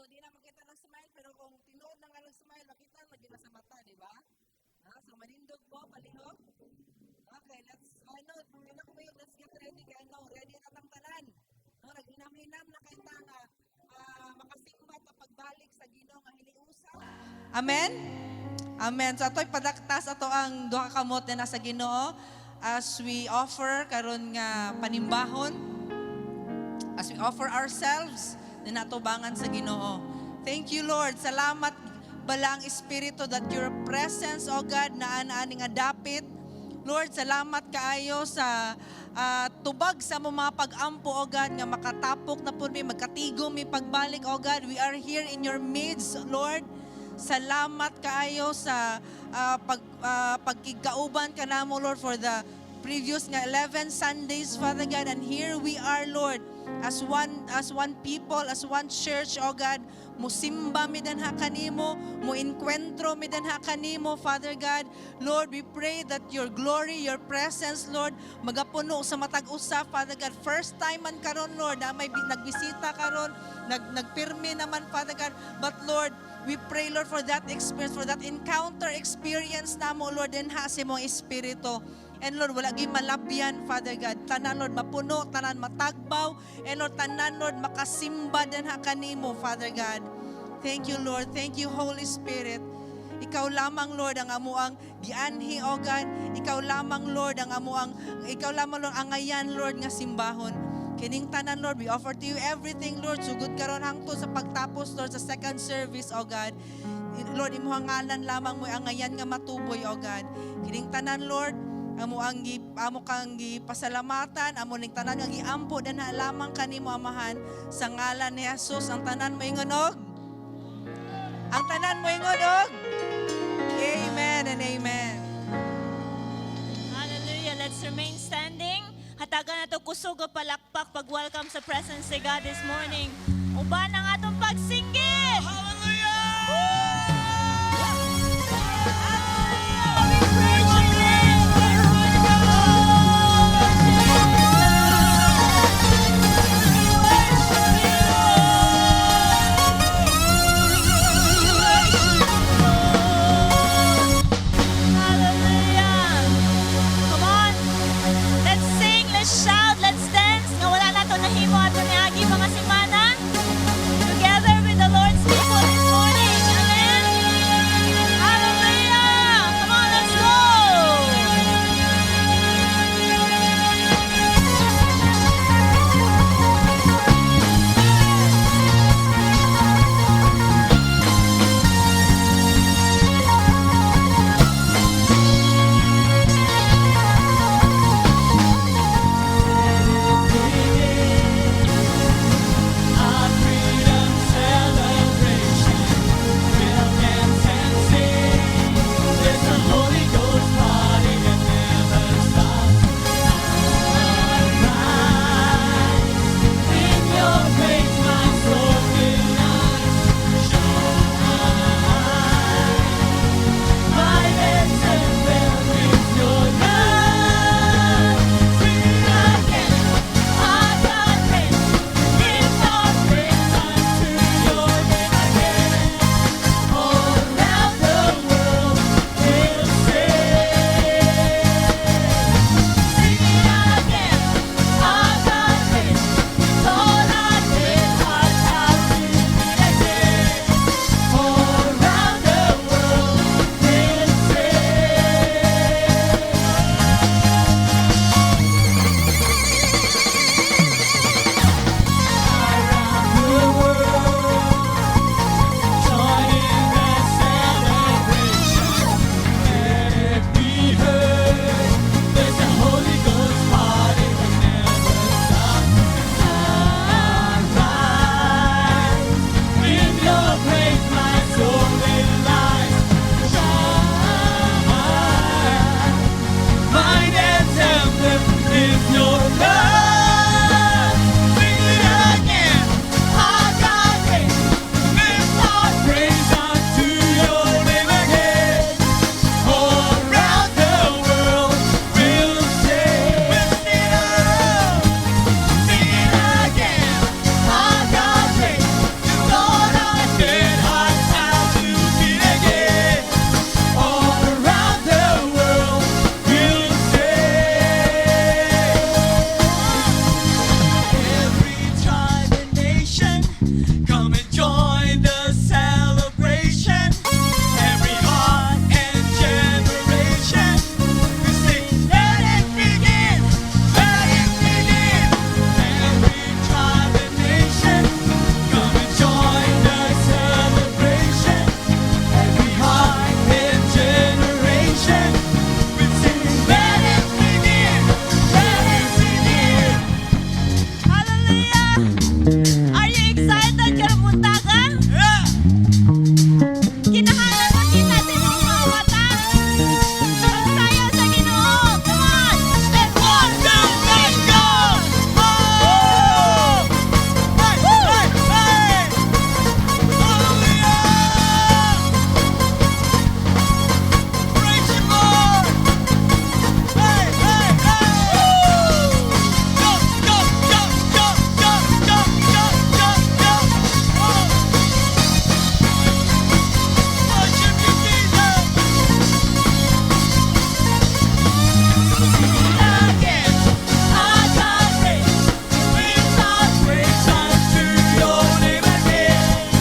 di na makita ng smile, pero kung tinuod na nga ng smile, makita lagi na sa mata, di ba? Ah, so manindog mo, palihog. Okay, let's, ano, di na ko mayo, let's get ready, kaya ano, ready na tang tanan. No, naghinam-hinam na kay ta nga makasimba ta pagbalik sa Ginoo nga hiniusa. Amen? Amen. So ato'y padaktas ato ang duha ka kamot na nasa Ginoo as we offer karon nga panimbahon, as we offer ourselves na natubangan sa Ginoo. Thank you, Lord. Salamat, Balaang Espiritu, that your presence, O God, naa na ani nga dapit. Lord, salamat kaayo sa tubag sa among mga pag-ampo, O God, nga makatapok na po mi, magkatigom mi pagbalik, O God. We are here in your midst, Lord. Salamat kaayo sa pagkigkauban ka namo, Lord, for the previous nga 11 Sundays, Father God. And here we are, Lord, as one people, as one church, O God. Musimba mi danha kanimo, mo enkwentro mi danha kanimo, Father God. Lord, we pray that your glory, your presence, Lord, magapuno sa matag usa, Father God. First time man karon, Lord, na may nagbisita karon, nagpirmi naman, Father God. But Lord, we pray, Lord, for that experience, for that encounter experience namo, Lord, dinha sa imong Espiritu. And Lord, wala gyud malabyan, Father God. Tanan, Lord, mapuno, tanan matagbaw. And Lord, tanan, Lord, makasimba dinha kanimo, Father God. Thank you, Lord. Thank you, Holy Spirit. Ikaw lamang, Lord, ang amuang gianhi, O God. Ikaw lamang, Lord, ang amuang, ikaw lamang, Lord, angayan, Lord, nga simbahon. Kining tanan, Lord, we offer to you everything, Lord. Sugod karon hangtod sa pagtapos, Lord, sa second service, O God. Lord, imuhang ngalan lamang mo angayan nga matuboy, O God. Kining tanan, Lord, amo kang gipasalamatan, amo ning tanan nga giampo dinha lamang kanimo, Amahan, sa ngalan ni Jesus. Ang tanan moingon og? Ang tanan moingon og? Amen and amen. Hallelujah. Let's remain standing. Hatagan nato kusog og palakpak pag-welcome sa presence ni God this morning. Uban ang atong pagsinggit! Hallelujah! We praise you, Lord. We worship you, Lord. We worship you, Lord. Hallelujah. Come on. Let's sing, let's shout, let's dance. Nga wala na to nahimo ato niagi mga simana. Together Are you excited karong buntaga? Yeah! Kinahanglan makita sa inyong mga mata. Pagsayaw sa Ginoo. Come on! Let's One, two, three, go! Oh! Hey, hey, hey! Hallelujah! Praise you, Lord! Hey, hey, hey! Go, go, go, go, go, go, go, go, go! Oh! Worship you, Jesus! Again, I got praise unto your name again.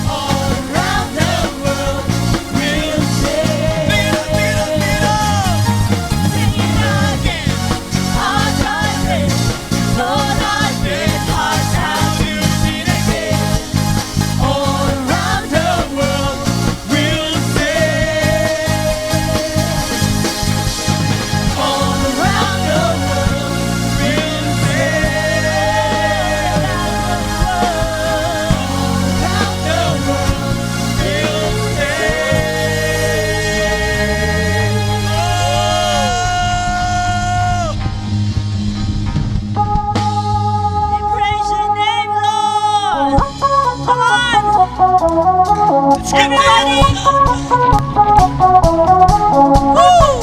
All around the world we'll sing. Pick it up, pick it up, pick it up. Sing it again. I got praise. Lord, I bet hearts how to sing again. All around the world we'll sing. All around the world we'll sing. All around the world we'll sing. Oh! We praise your name, Lord. Come on. Let's get Everybody. ready. Woo!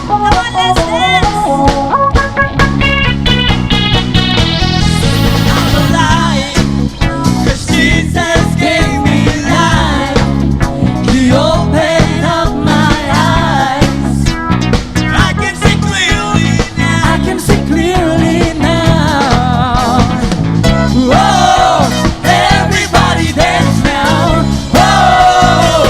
Come on, let's dance. I'm alive 'cause Jesus gave me life. He opened up my eyes. I can see clearly now. I can see clearly now. Whoa, everybody dance now. Whoa,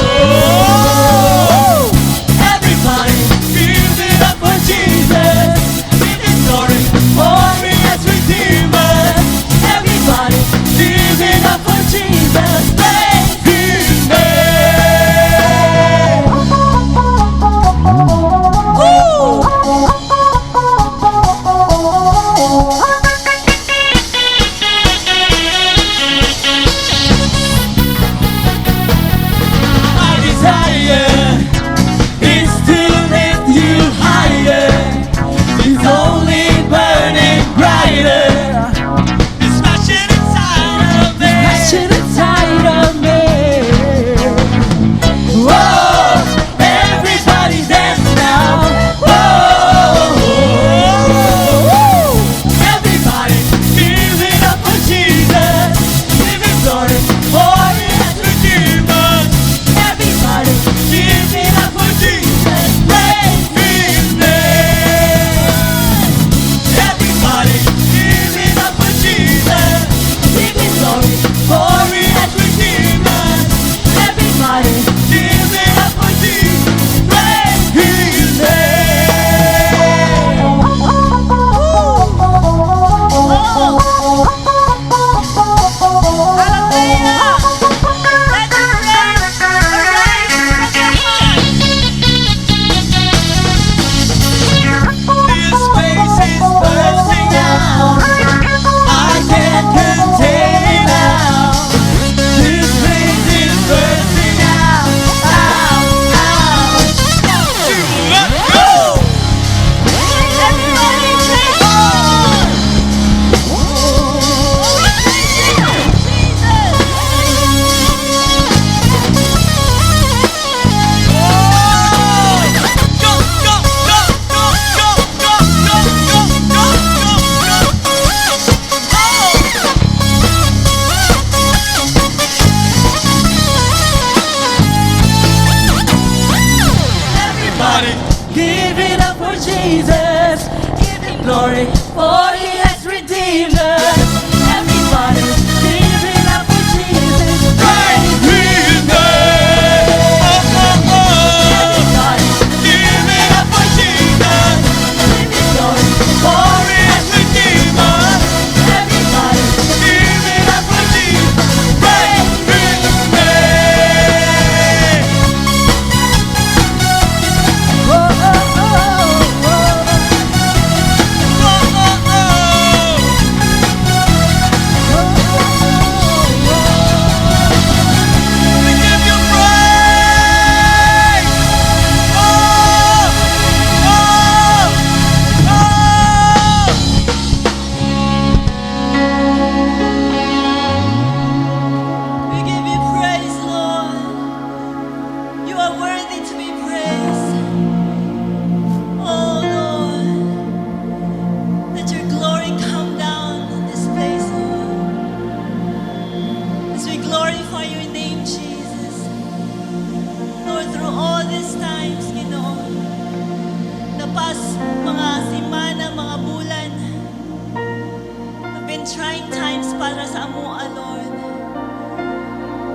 trying times para sa amoa, Lord.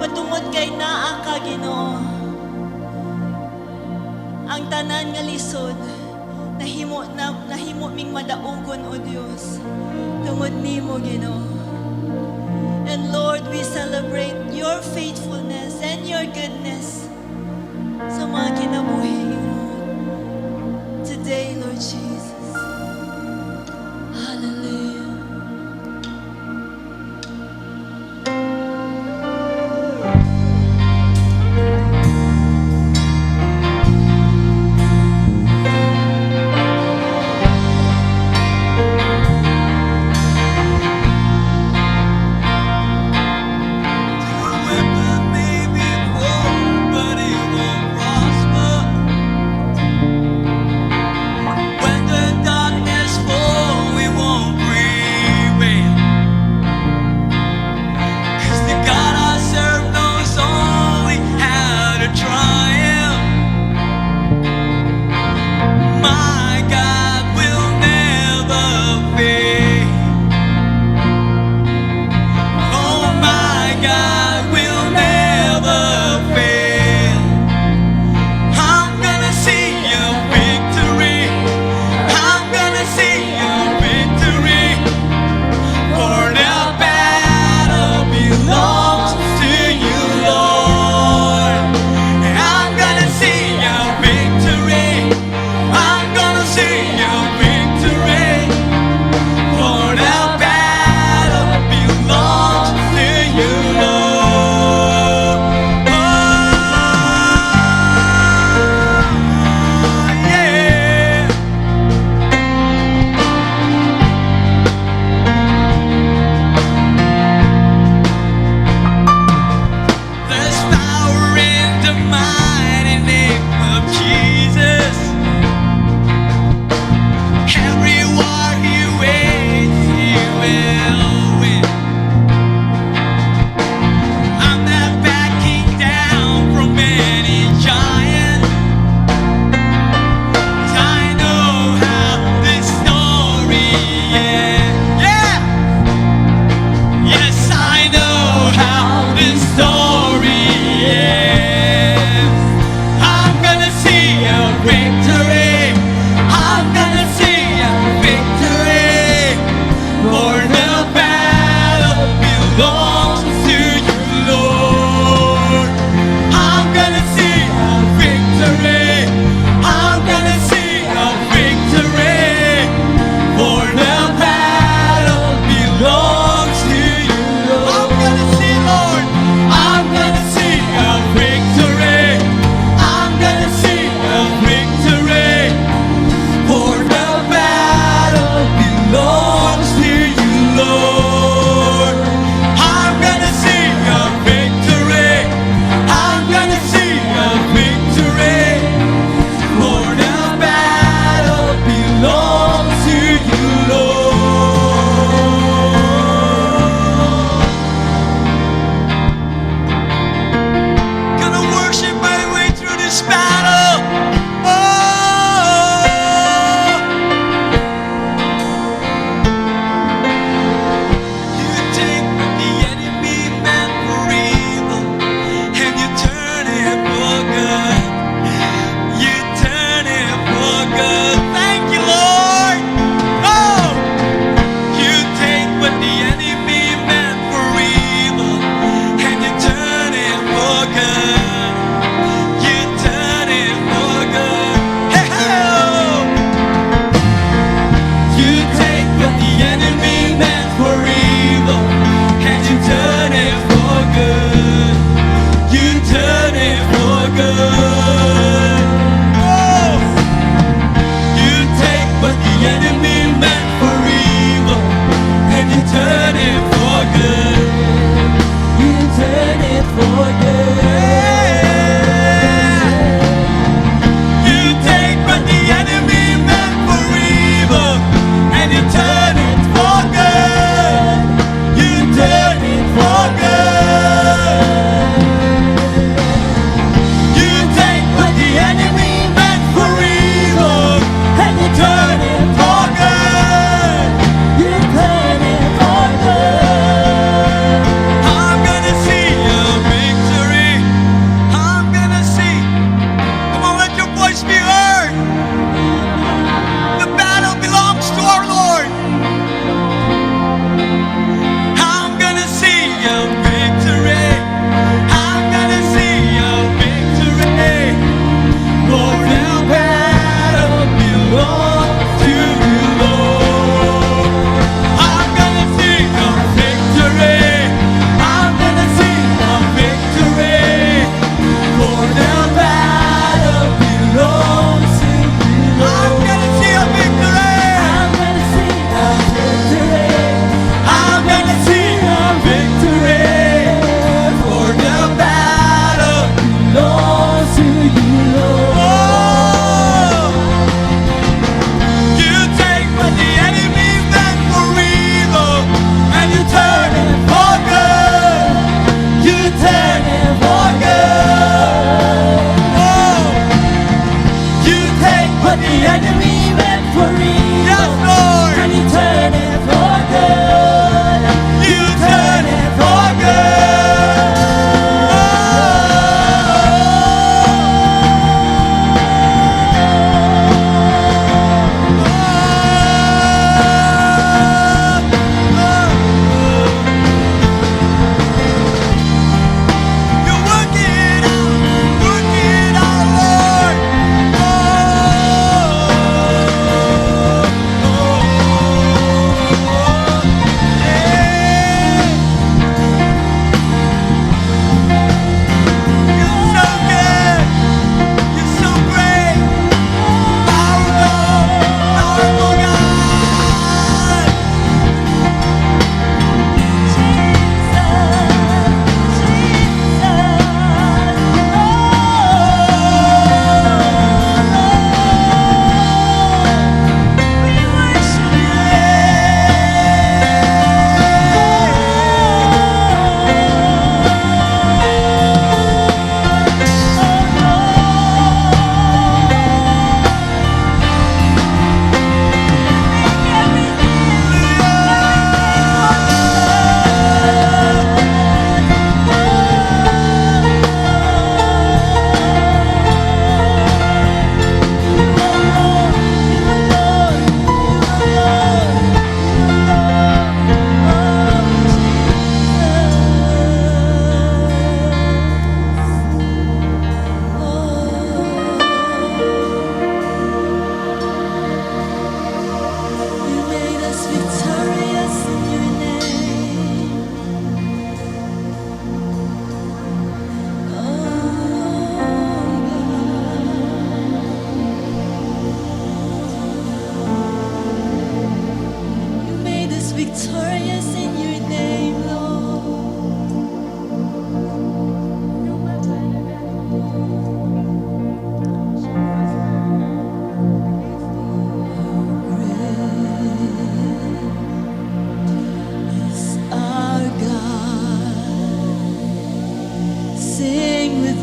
Patungod kay naa ka, Ginoo. Ang tanan nga lisod, nahimo na nahimo ming madaugon, O Dios. Tungod nimo, Ginoo. And Lord, we celebrate your faithfulness and your goodness sa mga kinabuhi, Lord. Today, Lord Jesus. Hallelujah. The weapon may be formed, but it won't prosper. When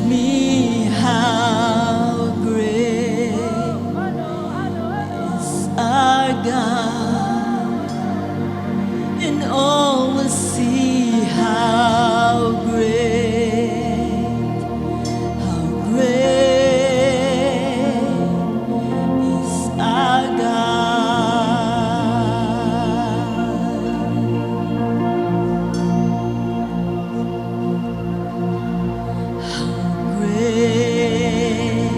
me, how great is our God, and all will see how great is our God. Great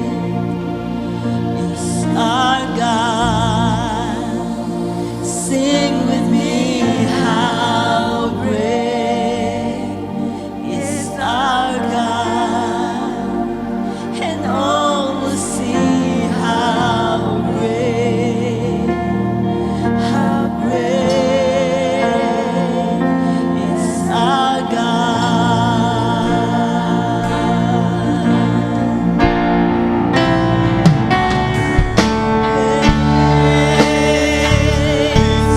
is our God. Sing with me, how great is our God, and all will see how great is our God. Is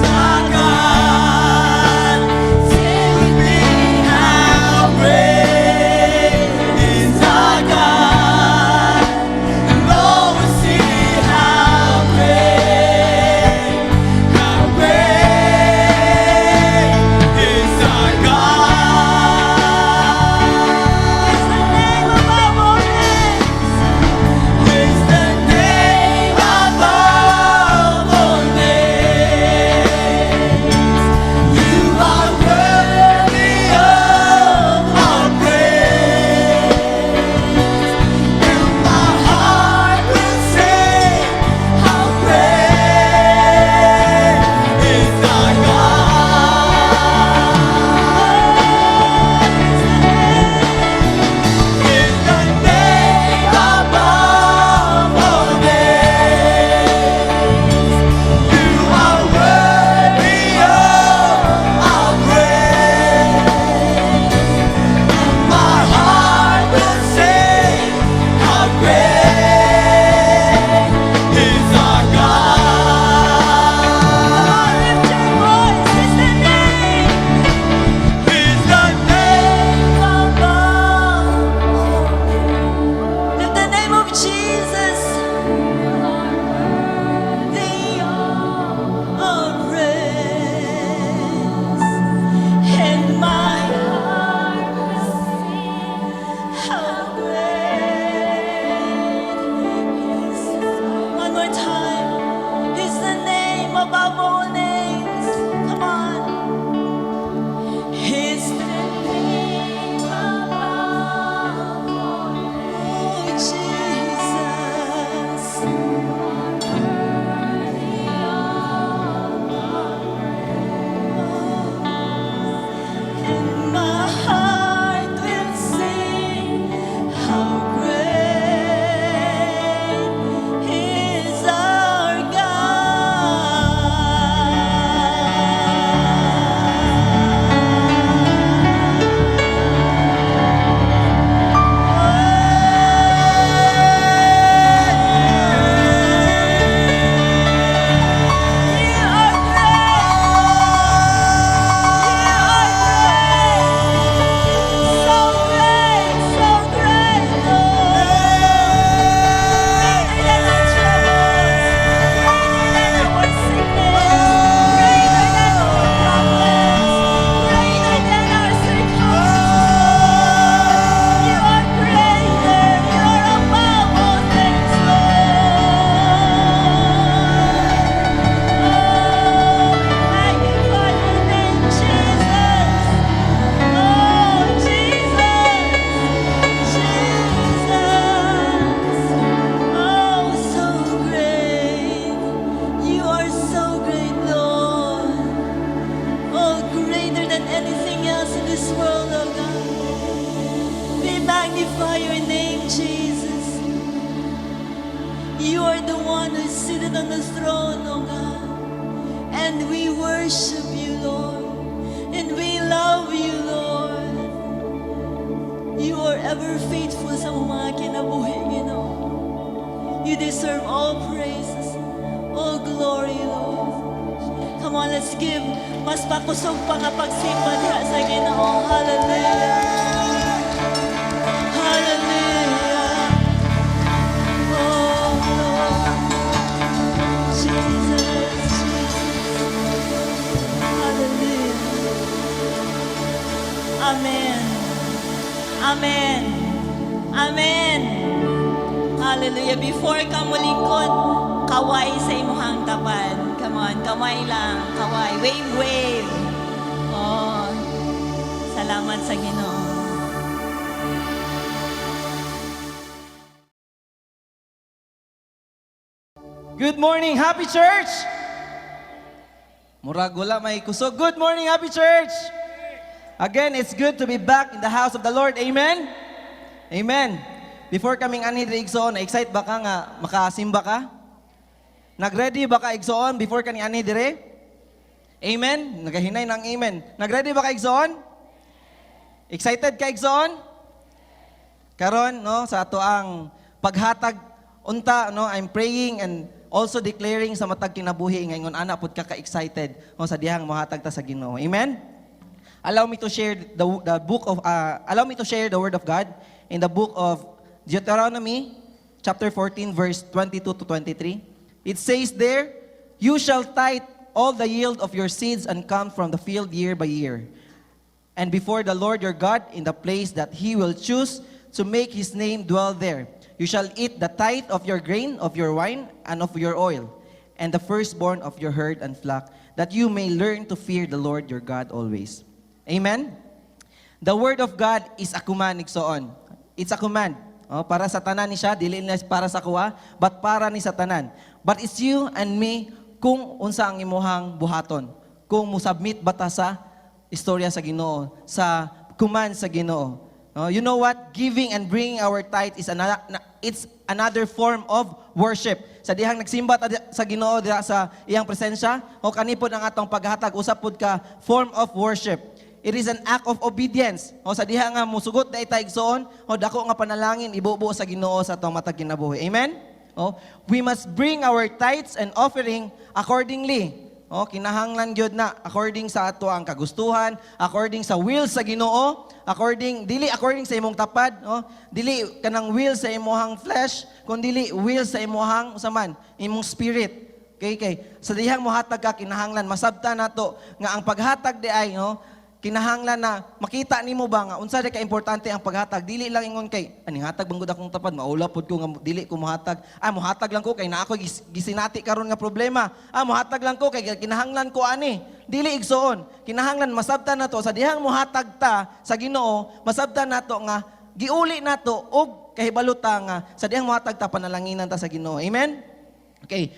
our God. Sing with me, how great is our God. And all will see how great is our God. It's the name above all names. Is the name above all names. You are worthy of our praise. And my heart will sing, how great is our God. Is the name above all names. You are worthy of our praise. My heart will sing, how great is our God. Lift your voice. It's the name Is the name above all names. Lift the name of Jesus. The all praise. And my heart will sing, how great is. One more time. It's the name above all names. Come on. It's the name above all names. Oh, Jesus. Worthy of our praise. And my heart will sing, how great is our God. You are great. You are great. So great, Lord. Greater than our troubles, greater than our sickness, greater than our problems, greater than our circumstances. You are greater. You are above all things, Lord. Oh, we magnify your name, Jesus. Oh, Jesus. Jesus. Oh, so great. You are so great, Lord. Oh, greater than anything else in this world, oh God. We magnify your name, Jesus. You are the one who is seated on the throne, oh God. And we worship you, Lord. And we love you, Lord. You are ever faithful sa mga kinabuhi, Ginoo. You deserve all praises, all glory, Lord. Come on, let's give mas pakusog pa nga pagsimba diha sa Ginoo. Hallelujah. Hallelujah. Amen. Amen. Amen. Hallelujah. Before ka mulingkod, kaway sa imuhang tapad. Come on, kamay lang. Kaway. Wave, wave. Oh, salamat sa Ginoo. Good morning, Happy Church! Murag wala may kusog. Good morning, Happy Church! Again, it's good to be back in the house of the Lord. Amen? Amen. Before kaming anhi diri, igsoon, na-excite ba ka nga makasimba ka? Nag-ready ba ka, igsoon, before kani anhi dire? Amen? Nagahinay ng amen. Nag-ready ba ka, igsoon? Excited ka, igsoon? Karon, no, sa ato ang paghatag unta, no, I'm praying and also declaring sa matag kinabuhi nga ingon ana pud ka ka-excited, no, sa dihang mohatag ta sa Ginoo. Amen. Allow me to share the word of God in the book of Deuteronomy chapter 14 verse 22 to 23. It says there, "You shall tithe all the yield of your seeds and come from the field year by year and before the Lord your God in the place that he will choose to make his name dwell there. You shall eat the tithe of your grain, of your wine, and of your oil, and the firstborn of your herd and flock, that you may learn to fear the Lord your God always." Amen? The word of God is a command, igsoon. It's a command. Oh, para sa tanan ni siya, dili na para sa kuha, but para ni sa tanan. But it's you and me kung unsa ang imuhang buhaton. Kung musubmit ba ta sa istorya sa Ginoo, sa command sa Ginoo. Oh, you know what? Giving and bringing our tithe is another it's another form of worship. Sa dihang nagsimba ta sa Ginoo diha sa iyang presensya, o kani pod ang atong paghatag, usa pod ka form of worship. It is an act of obedience. O sa diha nga musugot dai ta, igsoon, o dako nga panalangin ibubo sa Ginoo sa atong matag kinabuhi. Amen? O, we must bring our tithes and offering accordingly. O, kinahanglan gyud na according sa ato ang kagustuhan, according sa will sa Ginoo, according dili according sa imong tapad, o, dili kanang will sa imong flesh, kun dili will sa imong usa man, imong spirit. Okay, kay sa dihang mohatag ka, kinahanglan masabta nato nga ang paghatag di ay, no, kinahanglan na makita nimo ba nga unsa di ka importante ang paghatag. Dili lang ingon kay aning hatag bangod akong tapad, maula pod ko nga dili ko mohatag. Ah, mohatag lang ko kay naa ko gisinati karon nga problema. Ah, mohatag lang ko kay kinahanglan ko ani. Dili, igsoon. Kinahanglan masabtan nato sa dihang mohatag ta sa Ginoo, masabtan nato nga giuli nato og kahibalo ta nga sa dihang mohatag ta, panalanginan ta sa Ginoo. Amen. Okay.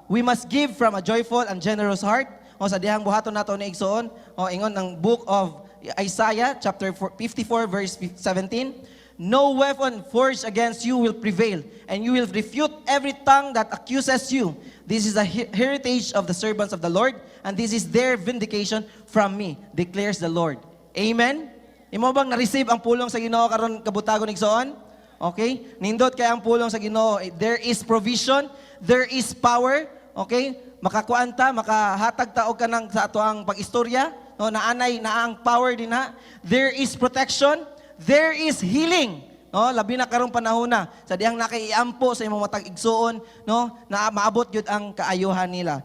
We must give from a joyful and generous heart. O sa dihang buhaton nato ni, igsoon, o ingon ng book of Isaiah chapter 54 verse 17, "No weapon forged against you will prevail, and you will refute every tongue that accuses you. This is the heritage of the servants of the Lord, and this is their vindication from me, declares the Lord." Amen? Imo bang na-receive ang pulong sa Ginoo karon kabutagon, igsoon? Okay? Nindot kay ang pulong sa Ginoo. There is provision, there is power, okay? Makakuan ta, makahatag ta og kanang sa ato ang pag-istorya, no, naanay naa ang power din ha. There is protection, there is healing. No, labi na karong panahon na sa dihang nakaiampo sa imong matag igsuon, no, na maabot gyud ang kaayuhan nila.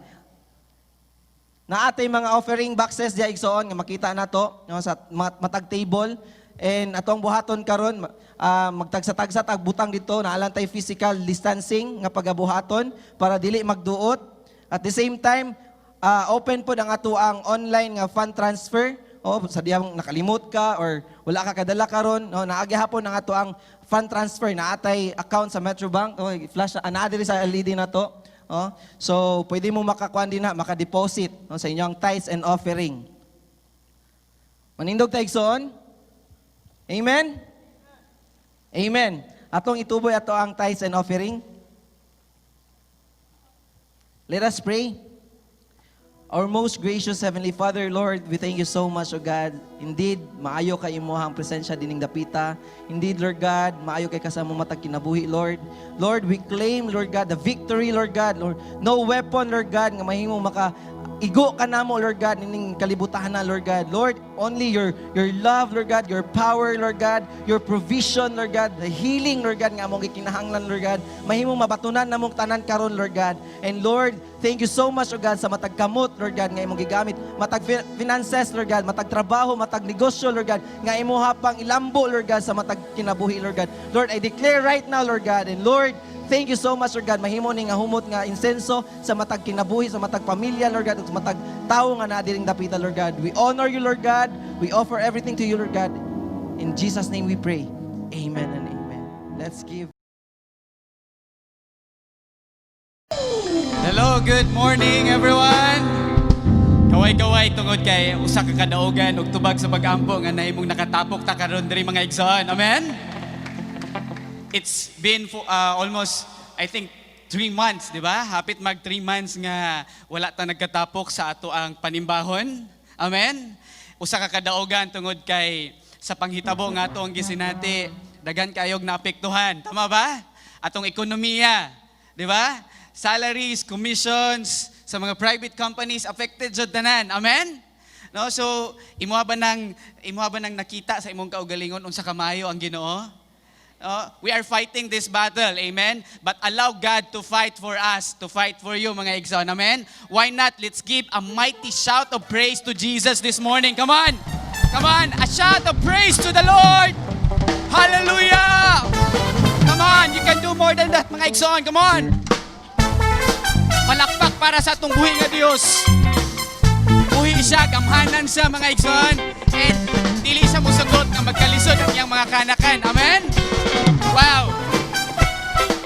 Naatay mga offering boxes diya, igsoon, nga makita nato, no, sa matag table and atong buhaton karon magtagsa-tagsa tag butang dito. Naa lang tay physical distancing nga pagabuhaton para dili magduot. At the same time, open pod ang ato ang online nga fund transfer. Oh, sa dihang nakalimot ka or wala ka kadala karon, no, naa gihapon ang ato ang fund transfer. Naatay account sa Metrobank. Oh, flash naa diri sa LED na to. Oh, so pwede mo makakuan din na, maka-deposit, no, sa inyong tithes and offering. Manindog ta, igsoon? Amen? Amen. Atong ituboy ato ang tithes and offering. Let us pray. Our most gracious Heavenly Father, Lord, we thank you so much, O God. Indeed, maayo kay imuhang presensya dining dapita. Indeed, Lord God, maayo kay ka sa among matag kinabuhi, Lord. Lord, we claim, Lord God, the victory, Lord God. Lord, no weapon, Lord God, nga mahimong maka Igo ka namo, Lord God, ining kalibutan na, Lord God. Lord, only your love, Lord God, your power, Lord God, your provision, Lord God, the healing, Lord God, nga among gikinahanglan, Lord God, mahimong mabatunan namong tanan karon, Lord God. And Lord, thank you so much, Lord God, sa matag kamot, Lord God, nga imong gigamit, matag finances, Lord God, matag trabaho, matag negosyo, Lord God, nga imuha pang ilambo, Lord God, sa matag kinabuhi, Lord God. Lord, I declare right now, Lord God, and Lord, thank you so much, Lord God. Mahimo ni nga humot nga insenso sa matag kinabuhi, sa matag pamilya, Lord God, at sa matag tao nga naa diring dapita, Lord God. We honor you, Lord God. We offer everything to you, Lord God. In Jesus' name we pray. Amen and amen. Let's give. Hello, good morning, everyone. Kaway-kaway tungod kay usa ka kadaugan ug tubag sa pag-ampo nga nahimong nakatapok ta karon diri, mga igsoon. Amen. It's been for, almost, I think, 3 months, di ba? Hapit mag 3 months nga wala ta nagkatapok sa ato ang panimbahon. Amen. Usa ka kadaugan tungod kay sa panghitabo nga ato ang gisinati, daghan kayog naapektuhan. Tama ba? Atong ekonomiya, di ba? Salaries, commissions sa mga private companies, affected jud tanan. Amen? No, so imuha ba nang nakita sa imong kaugalingon unsa kamayo ang Ginoo? No, we are fighting this battle, amen? But allow God to fight for us, to fight for you, mga igsoon, amen? Why not? Let's give a mighty shout of praise to Jesus this morning. Come on! Come on! A shout of praise to the Lord! Hallelujah! Come on! You can do more than that, mga igsoon. Come on! Palakpak para sa atong buhi nga Dios. Buhi siya, gamhanan siya, mga igsoon. And dili siya musugot nga magkalisod ang iyang mga kanakan. Amen? Wow!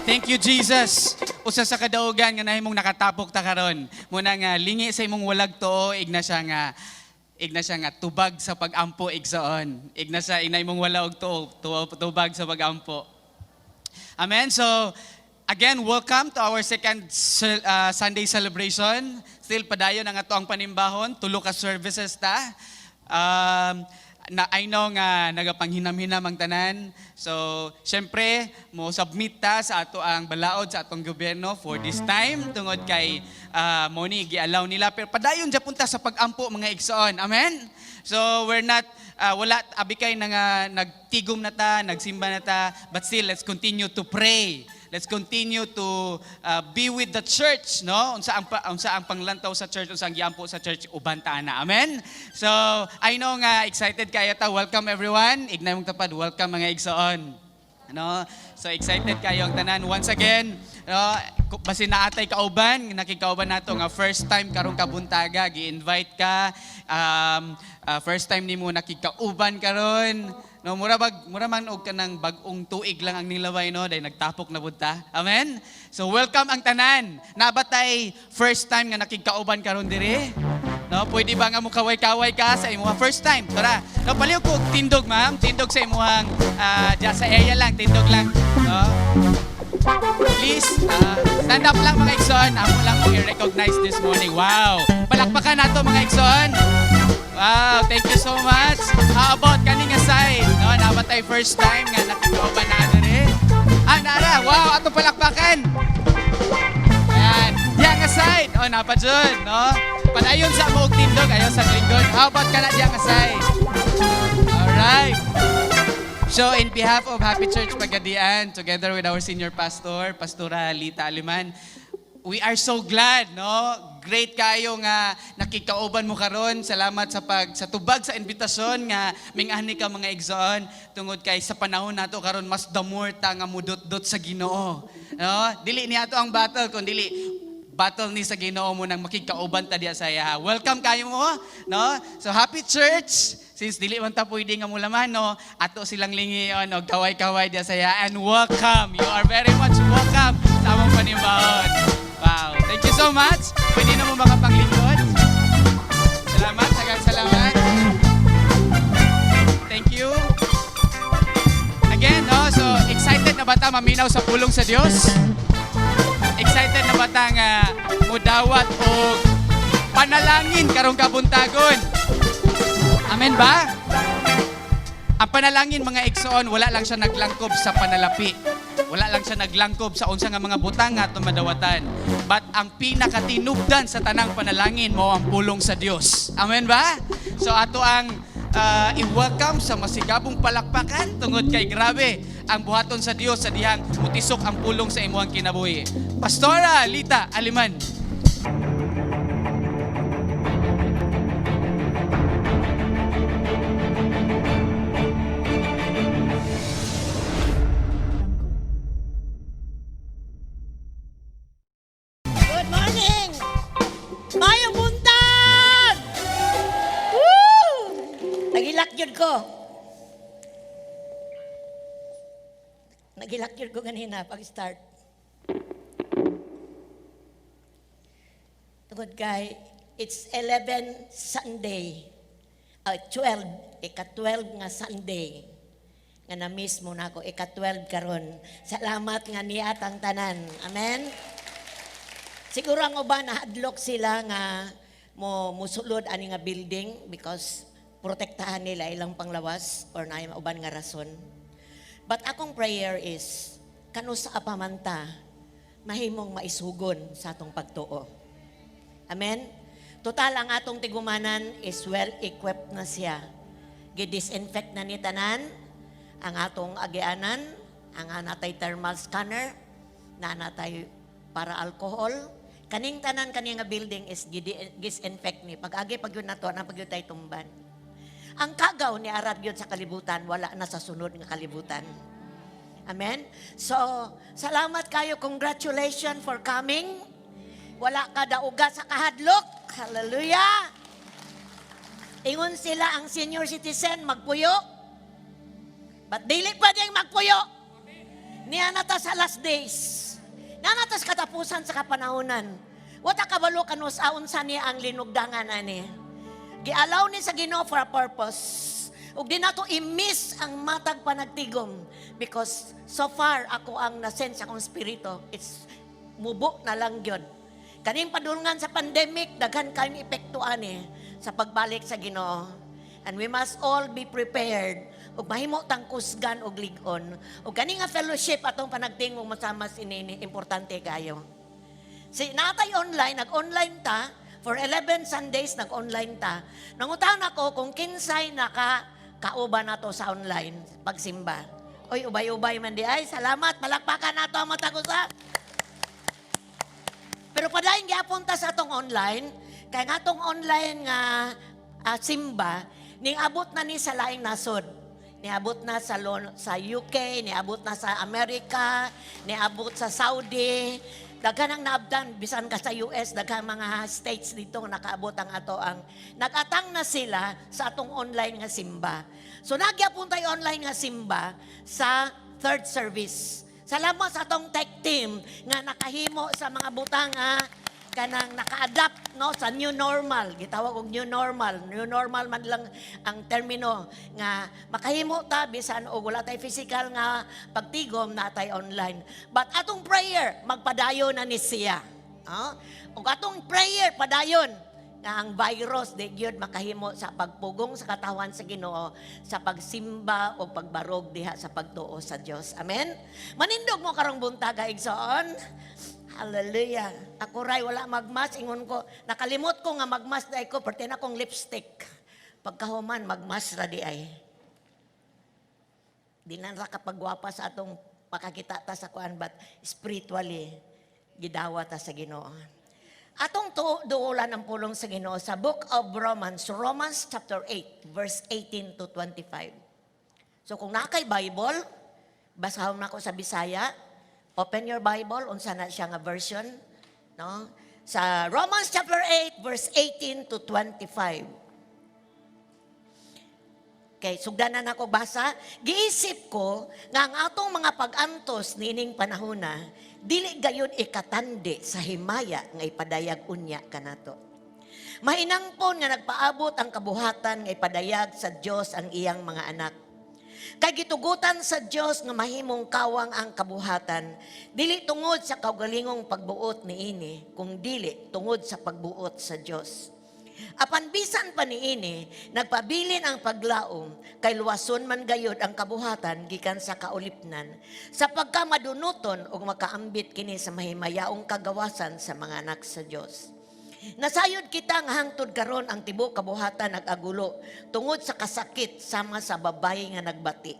Thank you, Jesus. Usa sa kadaugan nga nahimong nakatapok ta karon. Muna nga lingi sa imong walag tuo, igna siya nga tubag sa pag-ampo, igsoon. Igna siya igna imong wala og tuo, tubag sa pag-ampo. Amen. So, again, welcome to our second Sunday celebration. Still padayon ang ato ang panimbahon, tulo ka services ta. Na I know nga nagapanghinam-hinam ang tanan. So, syempre, mo submit ta sa ato ang balaod sa atong gobyerno for this time tungod kay mo ni gi-allow nila, pero padayon japon ta sa pag-ampo, mga igsoon. Amen. So, we're not wala abi kay nga nagtigom na ta, nagsimba na ta, but still let's continue to pray. Let's continue to be with the church, no? Unsa ang panglantaw sa church, unsa ang giampo sa church, uban ta na. Amen. So, I know nga excited kayo ta. Welcome, everyone. Ignay mong tapad, welcome, mga igsoon. No? So excited kayo ang tanan. Once again, no, basin naatay kauban, nakikauban nato nga first time karong kabuntaga, gi-invite ka, first time nimo nakikauban karon. No, mura man og kanang bag-ong tuig lang ang nilabay, no, dahil nagtapok na pud ta. Amen. So welcome ang tanan. Nabatay first time nga nakikauban karon diri? No, pwede ba nga mo kaway-kaway ka sa imuha first time? Tara. No, palihog ko og tindog, ma'am. Tindog sa imuhang diya sa area lang, tindog lang. No? Please, stand up lang, mga igsoon. Amo lang mo i-recognize this morning. Wow. Palakpakan nato, mga igsoon. Wow, thank you so much. How about kani nga side? No, nabatay first time nga nakikauban na diri? Ah, nara. Wow, ato palakpakan. Ayan. Diya nga side. Oh, napa jud, no? Padayon sa mo og tindog ayo sa lingkod. How about kana diya nga side? Alright. So, in behalf of Happy Church Pagadian, together with our senior pastor, Pastora Lita Aliman, we are so glad, no? Great kayo nga nakikauban mo karon. Salamat sa tubag sa imbitasyon nga mingani ka, mga igsoon, tungod kay sa panahon nato karon mas the more ta nga mudot-dot sa Ginoo. No? Dili ni ato ang battle kun dili battle ni sa Ginoo mo nang makikauban ta diya sa iya. Welcome kayo mo, no? So Happy Church, since dili man ta pwede nga mulaman, no? Ato silang lingion og kaway-kaway diya sa iya and welcome. You are very much welcome sa among panimbahon. Wow. Thank you so much. Pwede na mo makapanglingkod. Salamat, daghang salamat. Thank you. Again, no? So, excited na ba ta maminaw sa pulong sa Dios? Excited na ba ta nga mudawat og panalangin karong kabuntagon? Amen ba? Ang panalangin, mga igsoon, wala lang siya naglangkob sa panalapi. Wala lang siya naglangkob sa unsa nga mga butang nga atong madawatan. But ang pinakatinubdan sa tanang panalangin mao ang pulong sa Dios. Amen ba? So ato ang i-welcome sa masigabong palakpakan tungod kay grabe ang buhaton sa Dios sa dihang mutisok ang pulong sa imuhang kinabuhi. Pastora Lita Aliman. Good morning! Maayong buntag! Woo! Nagilak yun ko. Nagilak yun ko ganina pag-start. Tungod kay, it's 11 Sunday. 12, ika-12 nga Sunday. Nga na-miss mo na ako, ika-12 karon. Salamat nga niya ang tanan. Amen? Siguro ang uban nahadlok sila nga mo musulod ani nga building because protektahan nila ilang panglawas or naay uban nga rason. But akong prayer is kanusa pa man ta mahimong maisugon sa atong pagtuo. Amen? Total ang atong tigumanan is well equipped na siya. Gi-disinfect na ni tanan ang atong agianan, ang natay thermal scanner, na natay para alcohol. Kaning tanan kani nga building is disinfect ni. Pag agi pag yun nato, na pag yun tayo tumban. Ang kagaw ni arad yun sa kalibutan, wala na sa sunod nga kalibutan. Amen? So, salamat kayo. Congratulations for coming. Wala ka dauga sa kahadlok. Hallelujah! Ingon sila ang senior citizen, magpuyo. But dili pwedeng magpuyo. Niya na ta sa last days. Naa na ta sa katapusan sa kapanahonan. Wa ta kabalo kanus unsa niya ang linugdangan ani. Gi-allow ni sa Ginoo for a purpose. Ug di nato i-miss ang matag panagtigom because so far ako ang na-sense akong spirito. It's mubo na lang gyud. Kaning padulngan sa pandemic, daghan kayong epekto ani sa pagbalik sa Ginoo. And we must all be prepared ug mahimo tang kusgan og lig-on. Ug kani nga fellowship atong panagtingog masama sinini importante kayo. Si natay online, nag-online ta, for 11 Sundays nag-online ta. Nangutan ako kung kinsay naka kauban nato sa online pagsimba. Oy, ubay-ubay man di ay. Salamat, palakpakan nato ang matag usa. Pero padayon gyapon ta sa atong online, kay nga atong online nga simba, ning abot na ni sa laing nasod. Niabot na sa UK, niabot na sa Amerika, niabot sa Saudi. Daghan ang naabdan bisan ka sa US, daghan mga states dito nga nakaabot ang ato ang nag-atang na sila sa atong online nga simba. So nagyapon tayo online nga simba sa third service. Salamat sa atong tech team nga nakahimo sa mga butang nga kanang naka-adapt, no, sa new normal. Gitawag og new normal. New normal man lang ang termino nga makahimo ta bisan og wala tay physical nga pagtigom, na tay online. But atong prayer, magpadayon na ni siya. No? Ug atong prayer padayon nga ang virus di gyud makahimo sa pagpugong sa katawan sa Ginoo sa pagsimba o pagbarog diha sa pagtuo sa Dios. Amen. Manindog mo karong buntaga, igsoon. Hallelujah. Ako ray wala magmas, ingon ko nakalimot ko nga magmas dai ko perti na akong lipstick. Pagkahuman magmas ra di ay. Di na ra kapagwapa sa atong pakakita ta sa kuan, but spiritually gidawa ta sa Ginoo. Atong duolan ang pulong sa Ginoo sa Book of Romans, Romans chapter 8, verse 18 to 25. So kung naa kay Bible, basahon nako sa Bisaya. Open your Bible, unsa na siya nga version, no? Sa Romans chapter 8, verse 18 to 25. Okay, sugdanan ako basa. Giisip ko nga ang atong mga pag-antos niining panahona, dili gayon ikatandi sa himaya nga ipadayag unya kanato. Mahinangpon nga nagpaabot ang kabuhatan nga ipadayag sa Dios ang iyang mga anak. Kay gitugutan sa Dios nga mahimong kawang ang kabuhatan, dili tungod sa kaugalingong pagbuot niini, kung dili tungod sa pagbuot sa Dios. Apan bisan pa niini, nagpabilin ang paglaom kay Kay luwason man gayud ang kabuhatan gikan sa kaulipnan sa pagka madunuton ug makaambit kini sa mahimayaong kagawasan sa mga anak sa Dios. Nasayod kita nga hangtod karon ang tibuok kabuhatan nag-agulo tungod sa kasakit sama sa babayi nga nagbati.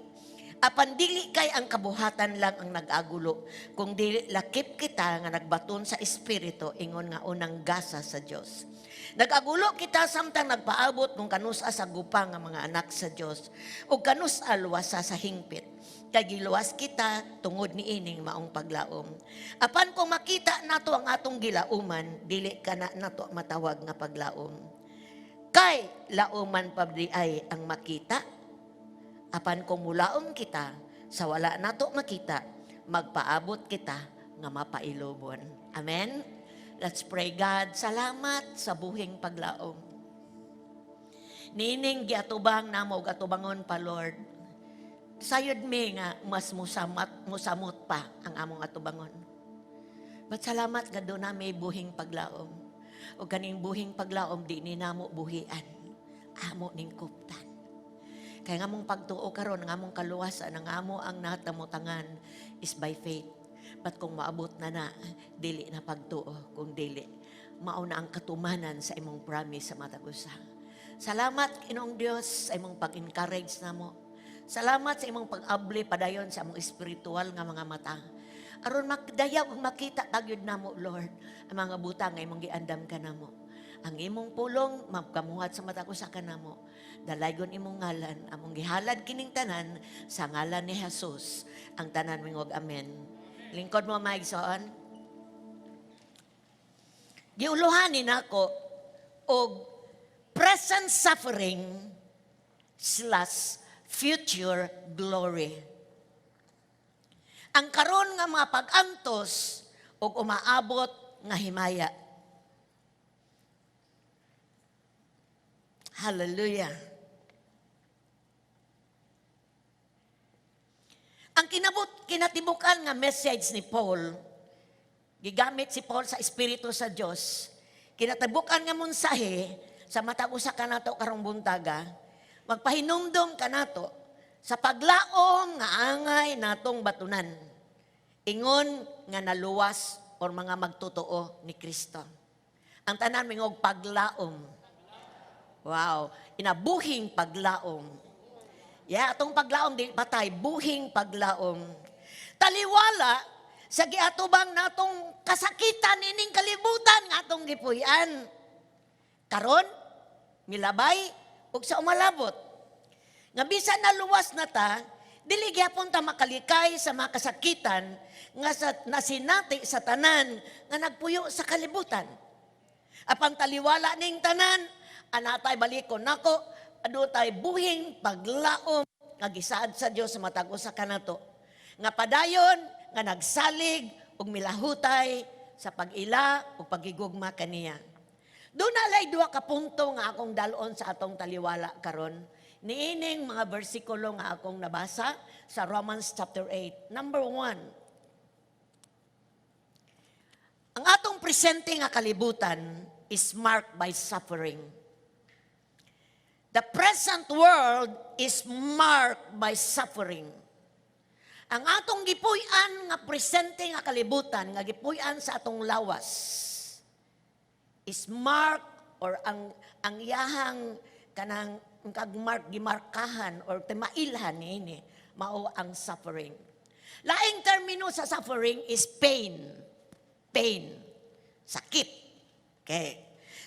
Apan dili kay ang kabuhatan lang ang nag-agulo, kung dili lakip kita nga nagbaton sa Espiritu ingon nga unang gasa sa Dios. Nag-agulo kita samtang nagpaabot kung kanusa sa gupa nga mga anak sa Dios ug kanusa luwasa sa hingpit. Kay giluwas kita tungod niining maong paglaom. Apan kung makita nato ang atong gilauman, dili kana nato matawag nga paglaom. Kay lauman pa diay ang makita, apan kung mulaom kita sa wala nato makita, magpaabot kita nga mapailubon. Amen? Let's pray. God, salamat sa buhing paglaom. Nining giatubang namo ug atubangon pa, Lord. Sayod mi nga mas musamat, musamot pa ang among atubangon. But salamat nga duna may buhing paglaom. O kaning buhing paglaom di ni namo buhian. Amo ning kuptan. Kay nga among pagtuo karon, nga among kaluwasan, ang amo ang natamutangan is by faith. But kung maabot na na, dili na pagtuo, kung dili mao na ang katumanan sa imong promise sa matag usa. Salamat, Ginoong Dios, sa imong pag-encourage namo. Salamat sa imong pag-abli padayon sa among espiritual nga mga mata. Aron makdayaw ug makita kagyud namo, Lord, ang mga butang nga imong giandam kanamo. Ang imong pulong magkamuhat sa matag usa kanamo. Dalaygon imong ngalan, among gihalad kining tanan sa ngalan ni Jesus. Ang tanan mingog amen. Lingkod mo, mga. Giuluhan ni nako og present suffering/future glory. Ang karon nga mga pag-antos ug umaabot nga himaya. Hallelujah. Ang kinatibukan nga message ni Paul, gigamit si Paul sa Espiritu sa Dios, kinatibukan nga mensahe sa matag usa kanato karong buntaga, magpahinumdom kanato sa paglaom nga angay natong batunan. Ingon nga naluwas or mga magtotoo ni Kristo. Ang tanan mingog paglaom. Wow, inabuhing paglaom. Yeah, atong paglaom di patay, buhing paglaom. Taliwala sa giatubang natong kasakitan ining kalibutan nga atong gipuy-an. Karon, milabay ug sa umalabot. Nga bisan naluwas na ta, dili gyapon ta makalikay sa mga kasakitan nga sa, nasinati sa tanan nga nagpuyo sa kalibutan. Apan taliwala ning tanan, anatay balikon nako, adunay buhing paglaom nga gisaad sa Dios sa matag usa kanato. Nga padayon nga nagsalig ug milahutay sa pag-ila ug pagigugma kaniya. Duna lay duha ka punto nga akong dalon sa atong taliwala karon. Niining mga bersikulo nga akong nabasa sa Romans chapter 8. Number 1, ang atong presente nga kalibutan is marked by suffering. The present world is marked by suffering. Ang atong gipuy-an nga presente nga kalibutan, nga gipuy-an sa atong lawas, is marked or ang iyahang kanang kag mark gimarkahan or timailhan niini mao ang suffering. Laing termino sa suffering is pain. Pain. Sakit. Okay.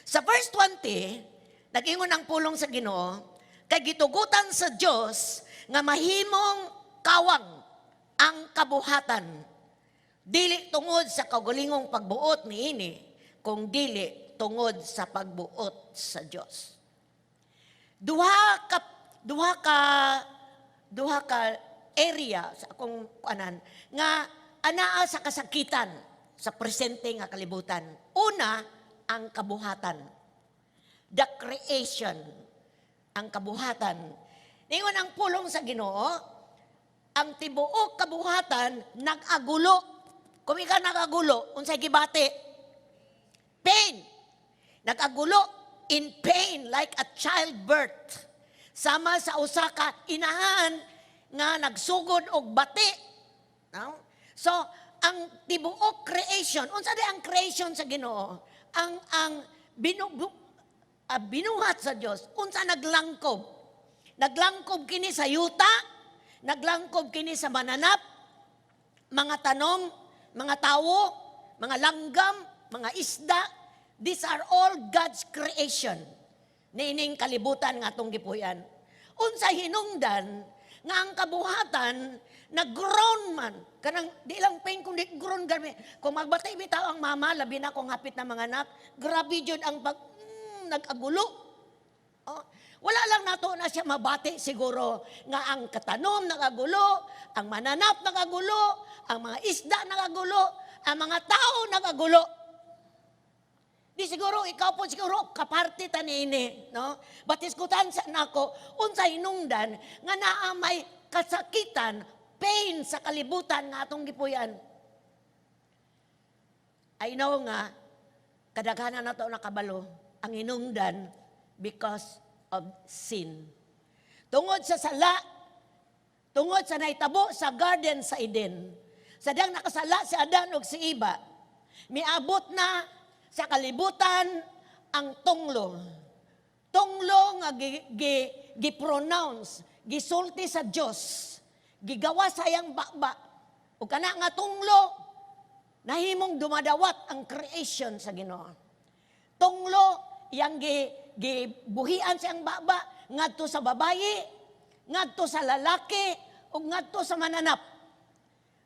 Sa verse 20, nag-ingon ang pulong sa Ginoo, kay gitugutan sa Dios nga mahimong kawang ang kabuhatan dili tungod sa kaugalingong pagbuot niini, kung dili tungod sa pagbuot sa Dios. Duha ka area sa akong kuanan nga anaa sa kasakitan sa presente nga kalibutan. Una, ang kabuhatan. The creation. Ang kabuhatan. Ningon ang pulong sa Ginoo, ang tibuok kabuhatan nag-agulo. Kung ikaw nag-agulo, unsay gibati? Pain. Nag-agulo in pain like a childbirth. Sama sa usa ka inahan nga nagsugod og bati. No? So, ang tibuok creation, unsa di ang creation sa Ginoo? Ang binuhat sa Dios, unsa naglangkob? Naglangkob kini sa yuta, naglangkob kini sa mananap, mga tanom, mga tawo, mga langgam, mga isda. These are all God's creation. Niining kalibutan nga atong gipuy-an. Unsa hinungdan nga ang kabuhatan nag-groan man? Kanang di lang pain kundi groan gani. Kung magbati bitaw ang mama, labi na kung hapit na mga anak, grabe jud ang pag nag-agulo. Oh, wala lang nato na siya mabati siguro nga ang katanom nagagulo, ang mananap nagagulo, ang mga isda nagagulo, ang mga tao nagagulo. Di siguro, ikaw po siguro, kaparte ta niini, no? Batiskutan sa nako, unsa hinungdan nga naa may kasakitan, pain sa kalibutan nga atong gipuy-an. I know nga, kadaghanan nato nakabalo, ang hinungdan because of sin. Tungod sa sala, tungod sa nahitabo sa garden sa Eden, sa diyang nakasala si Adan ug si Eva, miabot na sa kalibutan ang tunglo. Tunglo nga gi-pronounce, gisulti sa Dios, gigawa sa iyang baba. Ug kana nga tunglo, nahimong dumadawat ang creation sa Ginoo. Tunglo yang gibuhian siyang baba ngadto sa babayi, ngadto sa lalaki ug ngadto sa mananap.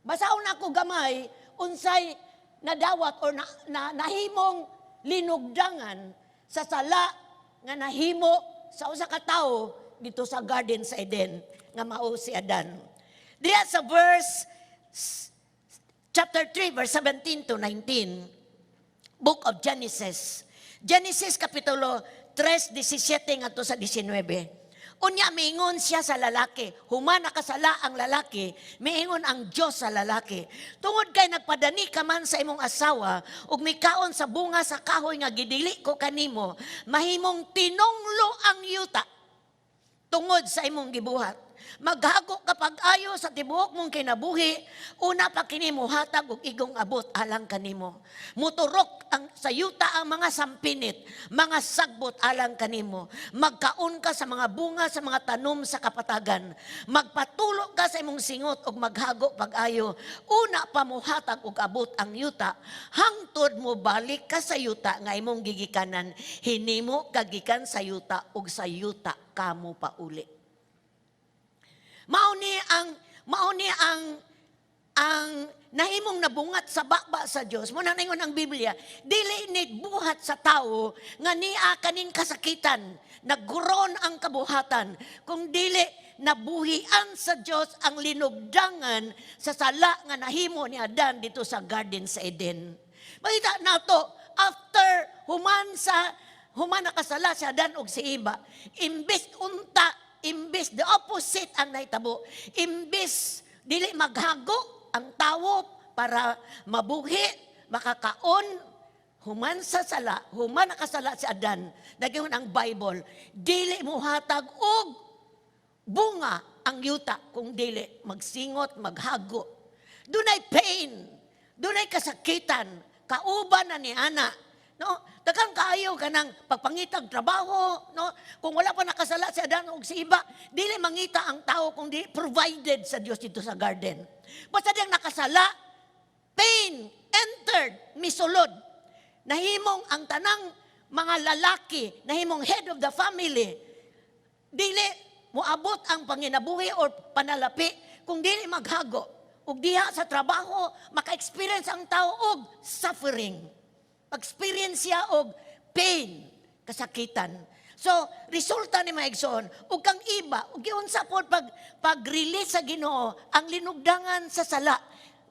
Basahon ako gamay unsay nadawat or nahimong linugdangan sa sala nga nahimo sa usa ka tawo dito sa garden sa Eden nga mao si Adan. Diya sa verse chapter 3 verse 17 to 19, Book of Genesis. Genesis kapitulo 3, 17 ngadto sa 19. Unya miingon siya sa lalaki. Human nakasala ang lalaki, miingon ang Dios sa lalaki. "Tungod kay nagpadani ka man sa imong asawa ug mikaon sa bunga sa kahoy nga gidili ko kanimo, mahimong tinunglo ang yuta tungod sa imong gibuhat. Maghago ka pag-ayo sa tibuok mong kinabuhi, una pa kini mohatag og igong abot alang kanimo. Muturok ang sa yuta ang mga sampinit, mga sagbot alang kanimo. Magkaon ka sa mga bunga sa mga tanom sa kapatagan. Magpatulo ka sa imong singot ug maghago pag-ayo. Una pa mohatag og abot ang yuta, hangtod mo balik ka sa yuta nga imong gigikanan. Hinimo ka gikan sa yuta ug sa yuta kamo pauli." Mao ni ang nahimong nabungat sa baba sa Dios. Mao na ningon ang Biblia, dili ni buhat sa tao nga niya kaning kasakitan, nag-groan ang kabuhatan, kung dili nabuhian sa Dios ang linugdangan sa sala nga nahimo ni Adan dito sa garden sa Eden. Makita nato after human nakasala si Adan ug si Eva, imbes unta, imbes the opposite ang nahitabo, imbes dili maghago ang tawo para mabuhi, makakaon, human sa sala, human nakasala si Adan, nag-ingon ang Bible, dili muhatag og bunga ang yuta kung dili magsingot, maghago. Dunay pain, dunay kasakitan, kauban na ni ana. No? Daghang kaayo kanang pagpangitag trabaho, no? Kung wala pa nakasala si Adan ug si Eva, dili mangita ang tao kung di provided sa Dios dito sa garden. Basta diyang nakasala, pain entered, misulod. Nahimong ang tanang mga lalaki, nahimong head of the family, dili moabot ang panginabuhi or panalapi kung dili maghago. Ug diha sa trabaho, maka-experience ang tao og suffering. Experience siya og pain, kasakitan. So, resulta ni mga igsoon, ug kang iba, ug giunsa pod pag-release sa Ginoo ang linugdangan sa sala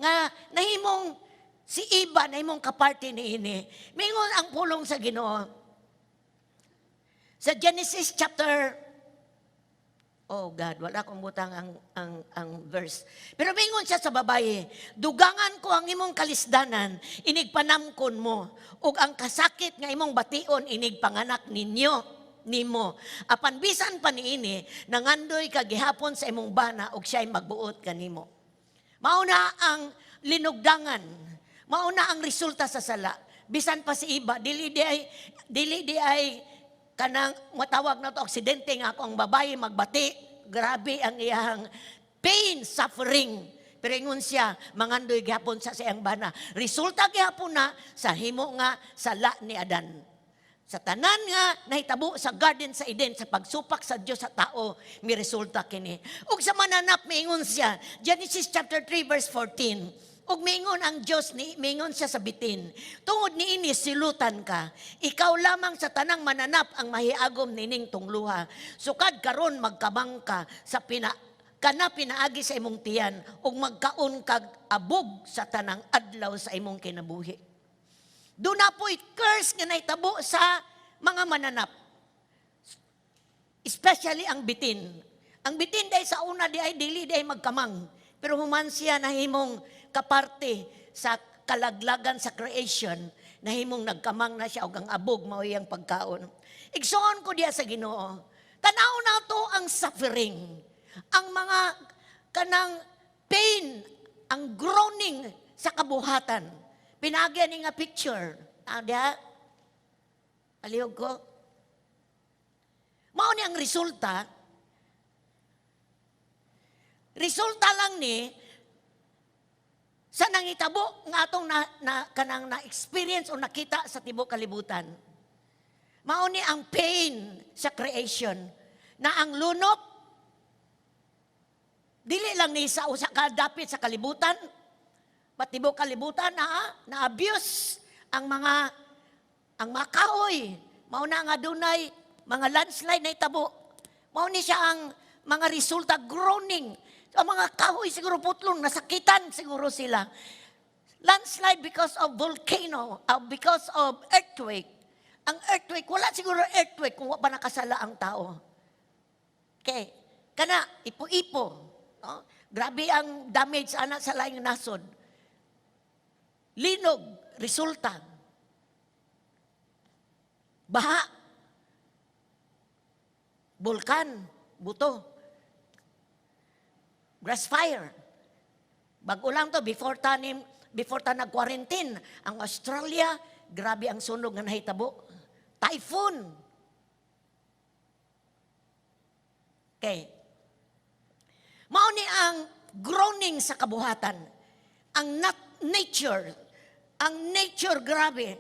nga nahimong si Eva nahimong kaparte ni ini. Mingon ang pulong sa Ginoo sa Genesis chapter. Oh God, wala akong butang ang verse. Pero mingon siya sa babaye, "Dugangan ko ang imong kalisdanan, inig panamkon mo, ug ang kasakit nga imong bation inig panganak ninyo." nimo. Apan bisan pa niini, nangandoy ka gihapon sa imong bana ug siya'y magbuot kanimo. Mauna ang linugdangan. Mauna ang resulta sa sala. Bisan pa si Eva, dili diay kanang matawag na to aksidente nga ako ang babae magbati. Grabe ang iyang pain, suffering. Pero ingon siya, mangandoy gihapon sa siyang bana. Resulta gihapon na sa himo nga sala ni Adan. Sa tanan nga nahitabo sa garden sa Eden sa pagsupak sa Dios sa tao, mi resulta kini. Ug sa mananap miingon siya, Genesis chapter 3 verse 14. Ug miingon ang Dios ni miingon siya sa bitin. "Tungod niini silutan ka. Ikaw lamang sa tanang mananap ang mahiagom nining tungluha. Sukad karon magkamang ka sa pina kana pinaagi sa imong tiyan ug magkaon kag abog sa tanang adlaw sa imong kinabuhi." Duna po'y curse nga nahitabo sa mga mananap. Especially ang bitin. Ang bitin dahil sa una di ay dili di ay magkamang. Pero human siya nahimong kaparte sa kalaglagan sa creation, nahimong nagkamang na siya og ang abog mao iyang pagkaon. Igsoon ko diya sa Ginoo. Tanaw na to ang suffering, ang mga kanang pain, ang groaning sa kabuhatan. Pinaagi ni nga picture. Ah, diha. Alihog ko. Mao ni ang resulta. Resulta lang ni sa nangitabo nga atong na kanang na experience o nakita sa tibok kalibutan. Mao ni ang pain sa creation na ang lunop dili lang ni sa usa ka dapit sa kalibutan, pati tibok kalibutan na na abuse ang mga kahoy. Mao na nga dunay mga landslide na itabo. Mao ni siya ang mga resulta, groaning. Ang mga kahoy siguro putlong nasakitan siguro sila. Landslide because of volcano, because of earthquake. Ang earthquake, wala siguro earthquake kung wa pa nakasala ang tao. Okay. Kana, ipo-ipo. No? Grabe ang damage ana sa laing nasod. Linog, resulta. Baha. Bulkan, buto. Grass fire. Bago lang to, before ta nag-quarantine, ang Australia, grabe ang sunog nga nahitabo. Typhoon. Okay. Mao ni ang groaning sa kabuhatan. Ang not nature, ang nature, grabe.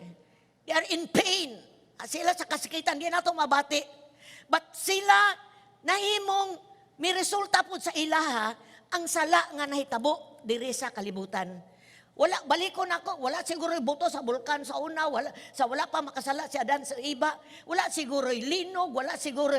They are in pain. Ah, sila sa kasakitan, di nato mabati. But sila nahimong may resulta po sa ilaha ang sala nga nahitabo diri sa kalibutan. Wala, balikon ako, wala siguro buto sa bulkan sa una, wala, sa wala pa makasala si Adan sa Eva, wala siguro linog, wala siguro,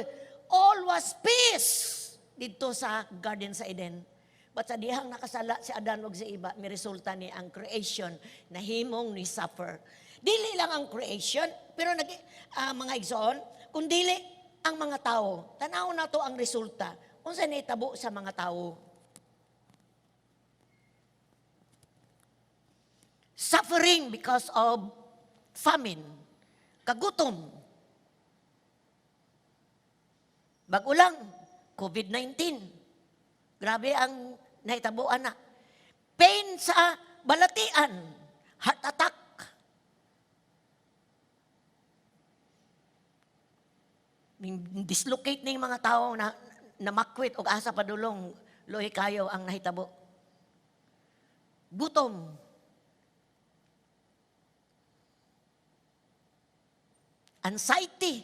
all was peace dito sa Garden sa Eden. But sa dihang nakasala si Adan ug si Eva, may resulta ni ang creation nahimong ni suffer. Dili lang ang creation, pero nag, mga igsoon, kung dili ang mga tao, tanaw na to ang resulta. Unsa nahitabo sa mga tao? Suffering because of famine, kagutom. Bago lang, COVID-19. Grabe ang nahitabuan na. Pain sa balatian, heart attack. Dislocate na yung mga tao na namakwit og asa padulong, luhi kayo ang nahitabo. Gutom. Anxiety.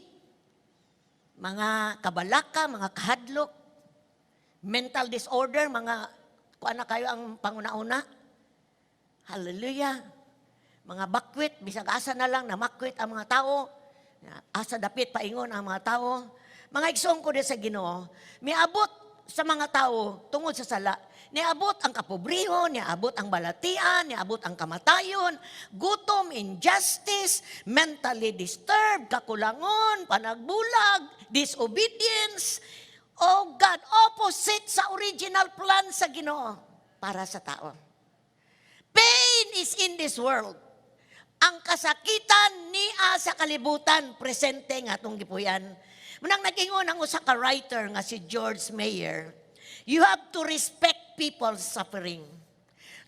Mga kabalaka, mga kahadlok, mental disorder, mga kuan na kayo ang panguna-una. Hallelujah. Mga bakwit, bisag asa na lang, namakwit ang mga tao. Asa dapit paingon ang mga tao. Mga igsoon ko sa Ginoo, miabot sa mga tao tungod sa sala. Niabot ang kapobrehon, niabot ang balatian, niabot ang kamatayon, gutom, injustice, mentally disturbed, kakulangon, panagbulag, disobedience. Oh God, opposite sa original plan sa Ginoo para sa tao. Pain is in this world. Ang kasakitan niya sa kalibutan, presente nga atong gipuyan. Mao nang nag-ingon ang usa ka writer nga si George Meyer, "You have to respect people's suffering.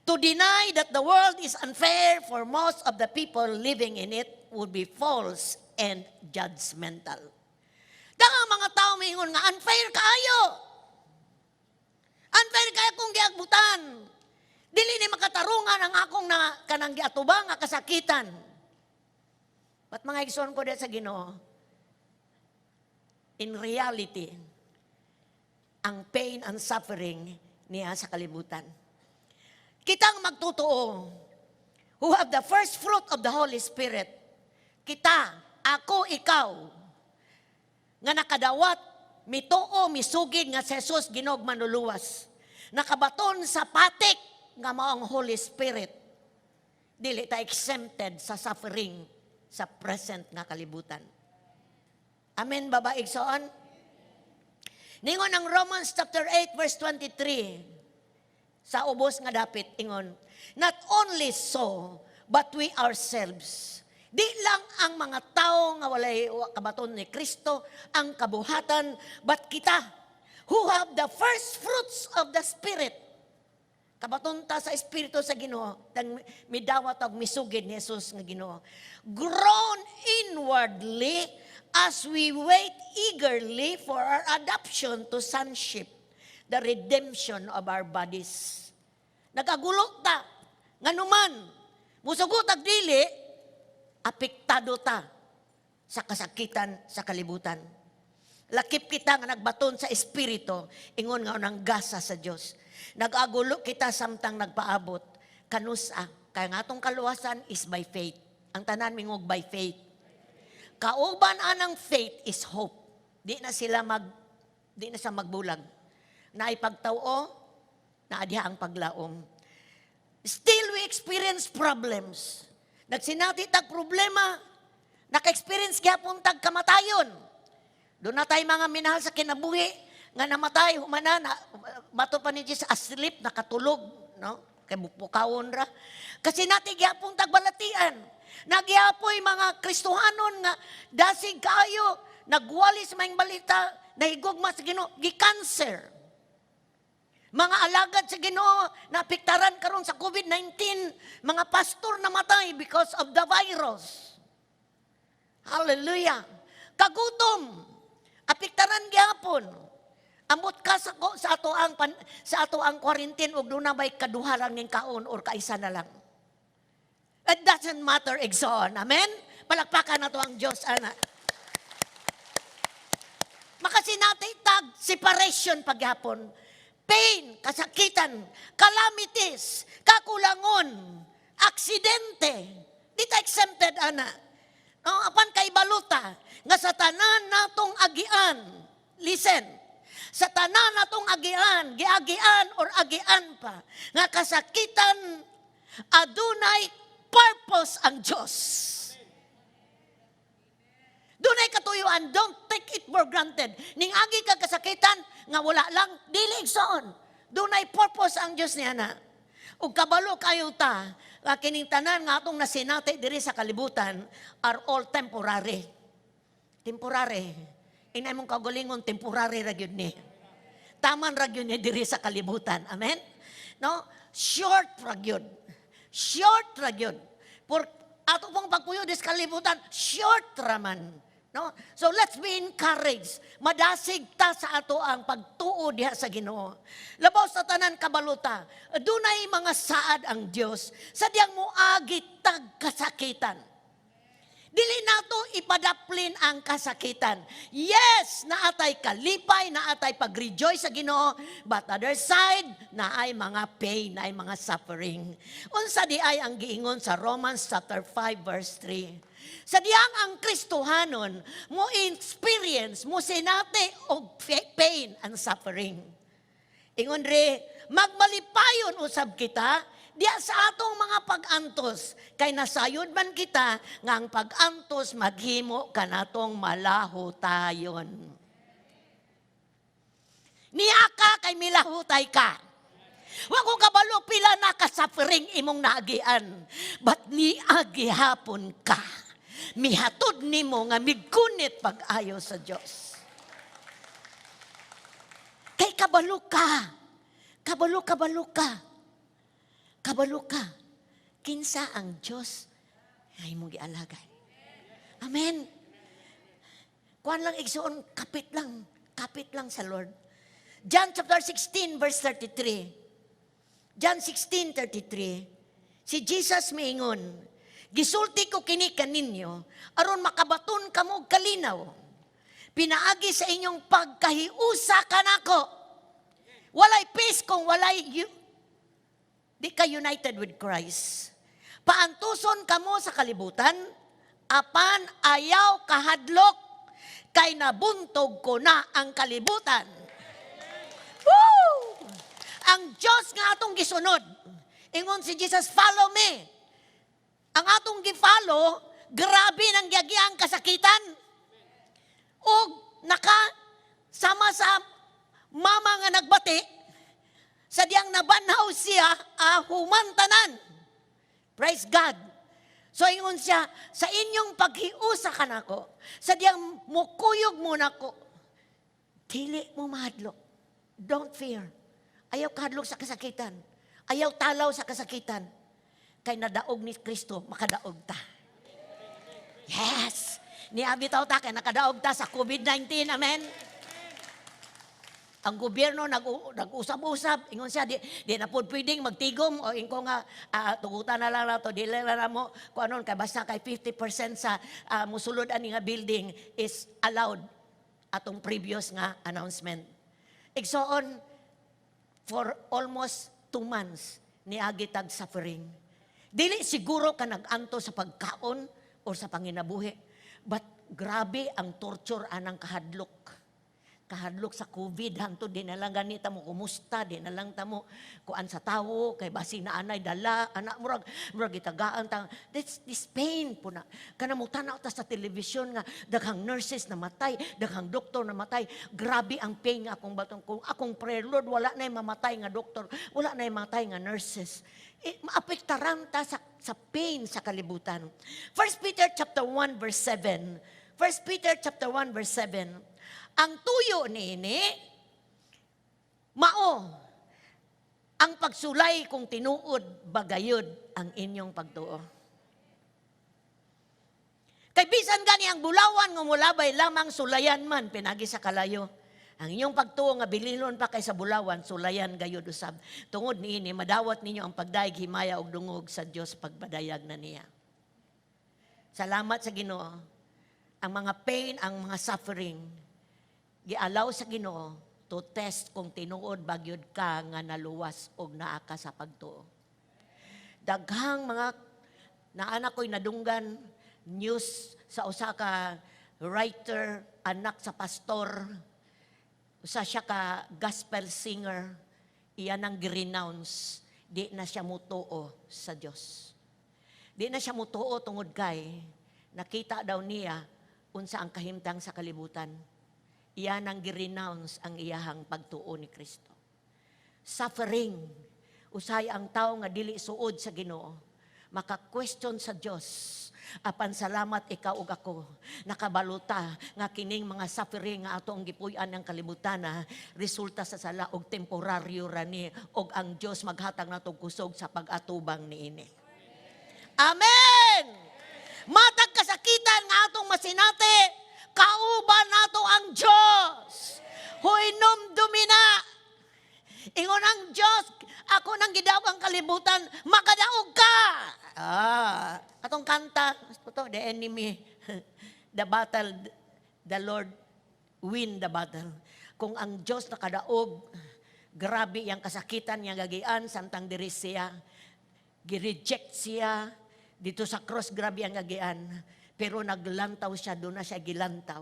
To deny that the world is unfair for most of the people living in it would be false and judgmental." Daghang mga tao miingon nga unfair kaayo. Unfair kaayo akong giagbutan. Dili ni makatarungan ang akong na kanang giatubang nga kasakitan. But mga igsoon ko sa Ginoo, in reality, ang pain and suffering niya sa kalibutan. Kitang magtotoo, who have the first fruit of the Holy Spirit, kita, ako, ikaw, nga nakadawat, mituo, misugid nga si Jesus Ginoo ug Manluluwas. Nakabaton sa patik nga mao ang Holy Spirit. Dili ta exempted sa suffering sa present nga kalibutan. Amen ba ba, igsoon? Ningon ang Romans chapter 8 verse 23 sa ubos nga dapit ingon, "Not only so, but we ourselves." Di lang ang mga tao nga walay kabaton ni Kristo ang kabuhatan, but kita who have the first fruits of the Spirit. Kabaton ta sa Espiritu sa Ginoo, tang midawat og misugid ni Jesus nga Ginoo. "Groan inwardly as we wait eagerly for our adoption to sonship, the redemption of our bodies." Nagagulo ta, nganuman, musugot ag dili, apektado ta sa kasakitan sa kalibutan. Lakip kita nga nagbaton sa Espiritu, ingon nga unang gasa sa Dios. Nagagulo kita samtang nagpaabot. Kanusa, kaya nga atong kaluwasan is by faith. Ang tanan mingog, "By faith." Kauban anang faith is hope. Di na siya magbulag. Naay pagtao, naa diha ang paglaom. Still we experience problems. Nagsinati tag problema, naka-experience gyapon tag kamatayon. Duna tay mga minahal sa kinabuhi nga namatay humana na mato pa ni Jesus asleep, nakatulog, no? Kay pukawon ra. Kasi nati gyapon tag balatian. Nagyapoy mga Kristohanon nga dasig kaayo, nagwali sa maayong balita, nahigugma sa Ginoo, gi-cancer. Mga alagad sa Ginoo naapektaran karon sa COVID-19, mga pastor namatay because of the virus. Hallelujah. Kagutom, apektaran gyapon. Amot ka sa ato ang quarantine ug duna bay kaduha lang ning kaon or kaisa na lang. It doesn't matter, igsoon. Amen? Palakpakan nato ang Diyos, ana. Makasinati tag separation pagyapon. Pain, kasakitan, calamities, kakulangon, aksidente. Di ta exempted, ana. No, apan kay baluta nga sa tanan natong agian, listen, sa tanan natong agian, giagian or agian pa, nga kasakitan, adunay purpose ang Diyos. Dunay katuyuan, don't take it for granted. Ning agi ka kasakitan, nga wala lang, dili, igsoon. Dunay purpose ang Diyos niya na. Ug kabalo kayo ta, nga kining tanan nga atong nasinati diri sa kalibutan are all temporary. Temporary. Inay mong kaugalingon, temporary ra gyud ni. Taman ra gyud ni diri sa kalibutan. Amen? No? Short ra gyud. Short ra gyud. For ato pong pagpuyo dis kalibutan, short raman. No? So let's be encouraged. Madasig ta sa ato ang pagtuo diha sa Ginoo. Labaw sa tanan, kabaluta, dunay mga saad ang Dios sa diyang moagi tag kasakitan. Dili nato ipadaplin ang kasakitan. Yes, naatay kalipay, naatay pag-rejoice sa Ginoo, but other side, naay mga pain, naay mga suffering. Unsa di ay ang giingon sa Romans chapter 5 verse 3? Sa diyang ang Kristohanon mo experience, mo sinati og pain and suffering. Ingon re, magmalipayon usab kita diya sa atong mga pag-antos, kay nasayod man kita nga ang pag-antos maghimo kanatong malahutayon. Niya ka kay milahutay ka. Wa ko kabalo pila na ka-suffering imong naagian. But niagi hapon ka. Mihatod nimo nga migunit pag-ayo sa Dios. kabalo ka. Kabalo, kabalo ka. Kabalo ka. Kinsa ang Diyos ay imong gialagay. Amen. Kuan lang, igsuon, kapit lang. Kapit lang sa Lord. John chapter 16 verse 33. John 16:33. Si Jesus miingon, "Gisulti ko kini kaninyo aron makabaton kamo og kalinaw pinaagi sa inyong pagkahiusa kanako." Walay peace kung walay you, di ka united with Christ. "Paantuson kamo sa kalibutan, apan ayaw kahadlok kay nabuntog ko na ang kalibutan." Woo! Ang Diyos nga atong gisunod. Ingon si Jesus, "Follow me." Ang atong gi-follow, grabe nang giagiang kasakitan. Og naka sama sa mama nga nagbati, sa diyang nabanhaw siya, ahuman tanan. Praise God. So ingon siya, "Sa inyong paghiusa kanako, sa diyang mukuyog mo nako, dili mo mahadlok." Don't fear. Ayaw kahadlok sa kasakitan. Ayaw talaw sa kasakitan. Kay nadaog ni Kristo, makadaog ta. Yes! Niabi taw ta, kay nakadaog ta sa COVID-19. Amen? Ang gobyerno nag-usab-usab, ingon siya, di na po pwedeng magtigom o inko nga tugutan na lang nato, di lang na mo kung anon kay basta kay 50% sa musulod ani nga building is allowed atong previous nga announcement. Igsoon, for almost 2 months niagi tag suffering. Dili siguro ka nag-anto sa pagkaon o sa panginabuhi. But grabe ang torture anang kahadlok. Kahadlok sa COVID, hangtod di na lang ganita mo kumusta, di na lang ta mo kuan sa tawo, kay basi na anay dala, anak murag gitagaan ta. This pain po na. Kana mo tanaw ta sa telebisyon nga daghang nurses na matay, daghang doktor na matay. Grabe ang pain nga akong batong kung akong prayer, "Lord, wala na mamatay nga doktor, wala na mamatay nga nurses." Eh, maapektaran ta sa pain sa kalibutan. 1 Peter chapter 1 verse 7. 1 Peter chapter 1 verse 7. Ang tuyo niini mao ang pagsulay kung tinuod bagayod ang inyong pagtuo. Kay bisan gani ang bulawan nga mulabay lamang, sulayan man pinagi sa kalayo. Ang inyong pagtuo nga bililon pa kay sa bulawan, sulayan gayud usab. Tungod niini madawat ninyo ang pagdayeg, himaya ug dungog sa Dios pagpadayag na niya. Salamat sa Ginoo. Ang mga pain, ang mga suffering, gialaw sa Ginoo to test kung tinuod bagyod ka nga naluwas og naa ka sa pagtuo. Daghang mga naana ko'y nadunggan news sa usa ka writer, anak sa pastor, usa siya ka gospel singer, iyan ang gi-renounce, di na siya mutuo sa Dios. Di na siya mutuo tungod kay nakita daw niya unsa ang kahimtang sa kalibutan. Iyan ang gi-renounce ang iyahang pagtuo ni Kristo. Suffering, usay ang tao nga dili suod sa Ginoo, maka-question sa Dios. Apan salamat, ikaw ug ako, nakabaluta nga kining mga suffering nga atong gipuy-an ng kalibutan na resulta sa sala og temporaryo ra ni og ang Dios maghatag natong kusog sa pag-atubang niini. Amen. Matag kasakitan nga atong masinati, kauban nato ang Dios. Huinumdumi na. Ingon ang Diyos, "Ako nang gidaog ang kalibutan, makadaog ka." Ah, atong kanta, ito, the enemy, the battle, the Lord win the battle. Kung ang Diyos nakadaog, grabe yung kasakitan niyang gagian, samtang diri siya, gi-reject siya, dito sa cross, grabe ang gagian. Pero naglantaw siya, doon na siya gilantaw,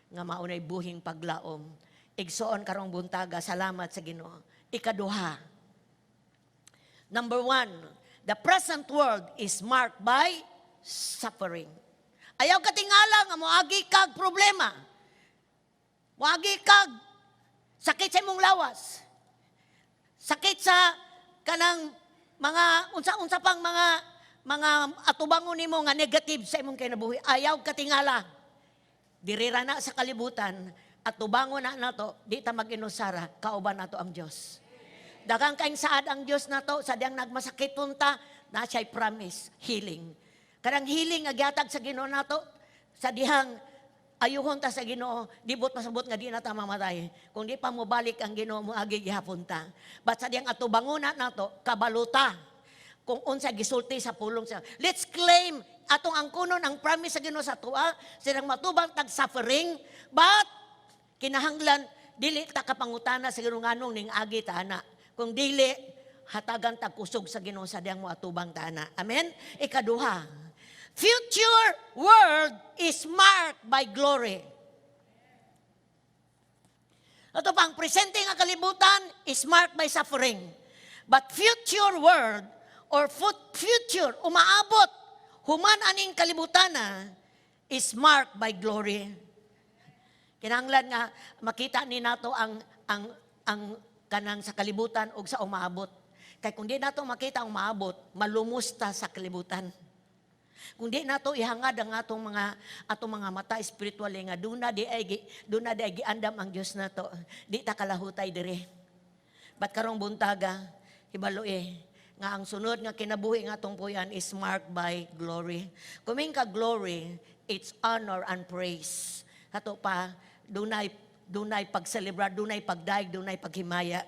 nga maunay buhing paglaom. Igsoon, karong buntaga, salamat sa Ginoo. Ikaduha. Number one, the present world is marked by suffering. Ayaw katingala nga moagi kag problema. Moagi kag sakit sa imong lawas. Sakit sa kanang mga unsa-unsa pang mga atubangon nimo nga negative sa imong kinabuhi. Ayaw katingala. Diri ra na sa kalibutan. Atubangon na nato, di ta mag-inusara, kauban nato ang Dios. Daghang kaayong saad ang Dios nato sa diyang nagmasakit punta, na siya'y promise, healing. Kanang healing nga gihatag sa Ginoo nato, sa dihang ayuhon ta sa Ginoo, di buot pasabot nga di na ta mamatay. Kung di pa mobalik ang Ginoo, moagi gihapon ta. But sa diyang atubangona nato, kabalo ta kung unsa gisulti sa pulong sa. Let's claim atong angkunon ang promise sa Ginoo sa atoa, silang matubang tag suffering, but kinahanglan dili ta kapangutana sa Ginoo nganong ning agi ta ana. Kung dili, hatagan tag kusog sa Ginoo sa diyang moatubang ta ana. Amen. Ikaduha, future world is marked by glory. Ato pa, ang presente nga kalibutan is marked by suffering. But future world or future, umaabot, human aning kalibutan na, is marked by glory. Kinahanglan nga makita ni nato ang kanang sa kalibutan ug sa umaabot. Kay kung di nato makita ang umaabot, malumos ta sa kalibutan. Kung di nato ihangad ang atong mga mata spiritual nga duna di ay giandam ang Dios nato, di ta kalahutay diri. But karong buntaga, hibalo eh, nga ang sunod nga kinabuhi nga atong puyan is marked by glory. Kung ka glory, it's honor and praise. Ato pa, dunay pagselebrar, dunay pagdaig, dunay paghimaya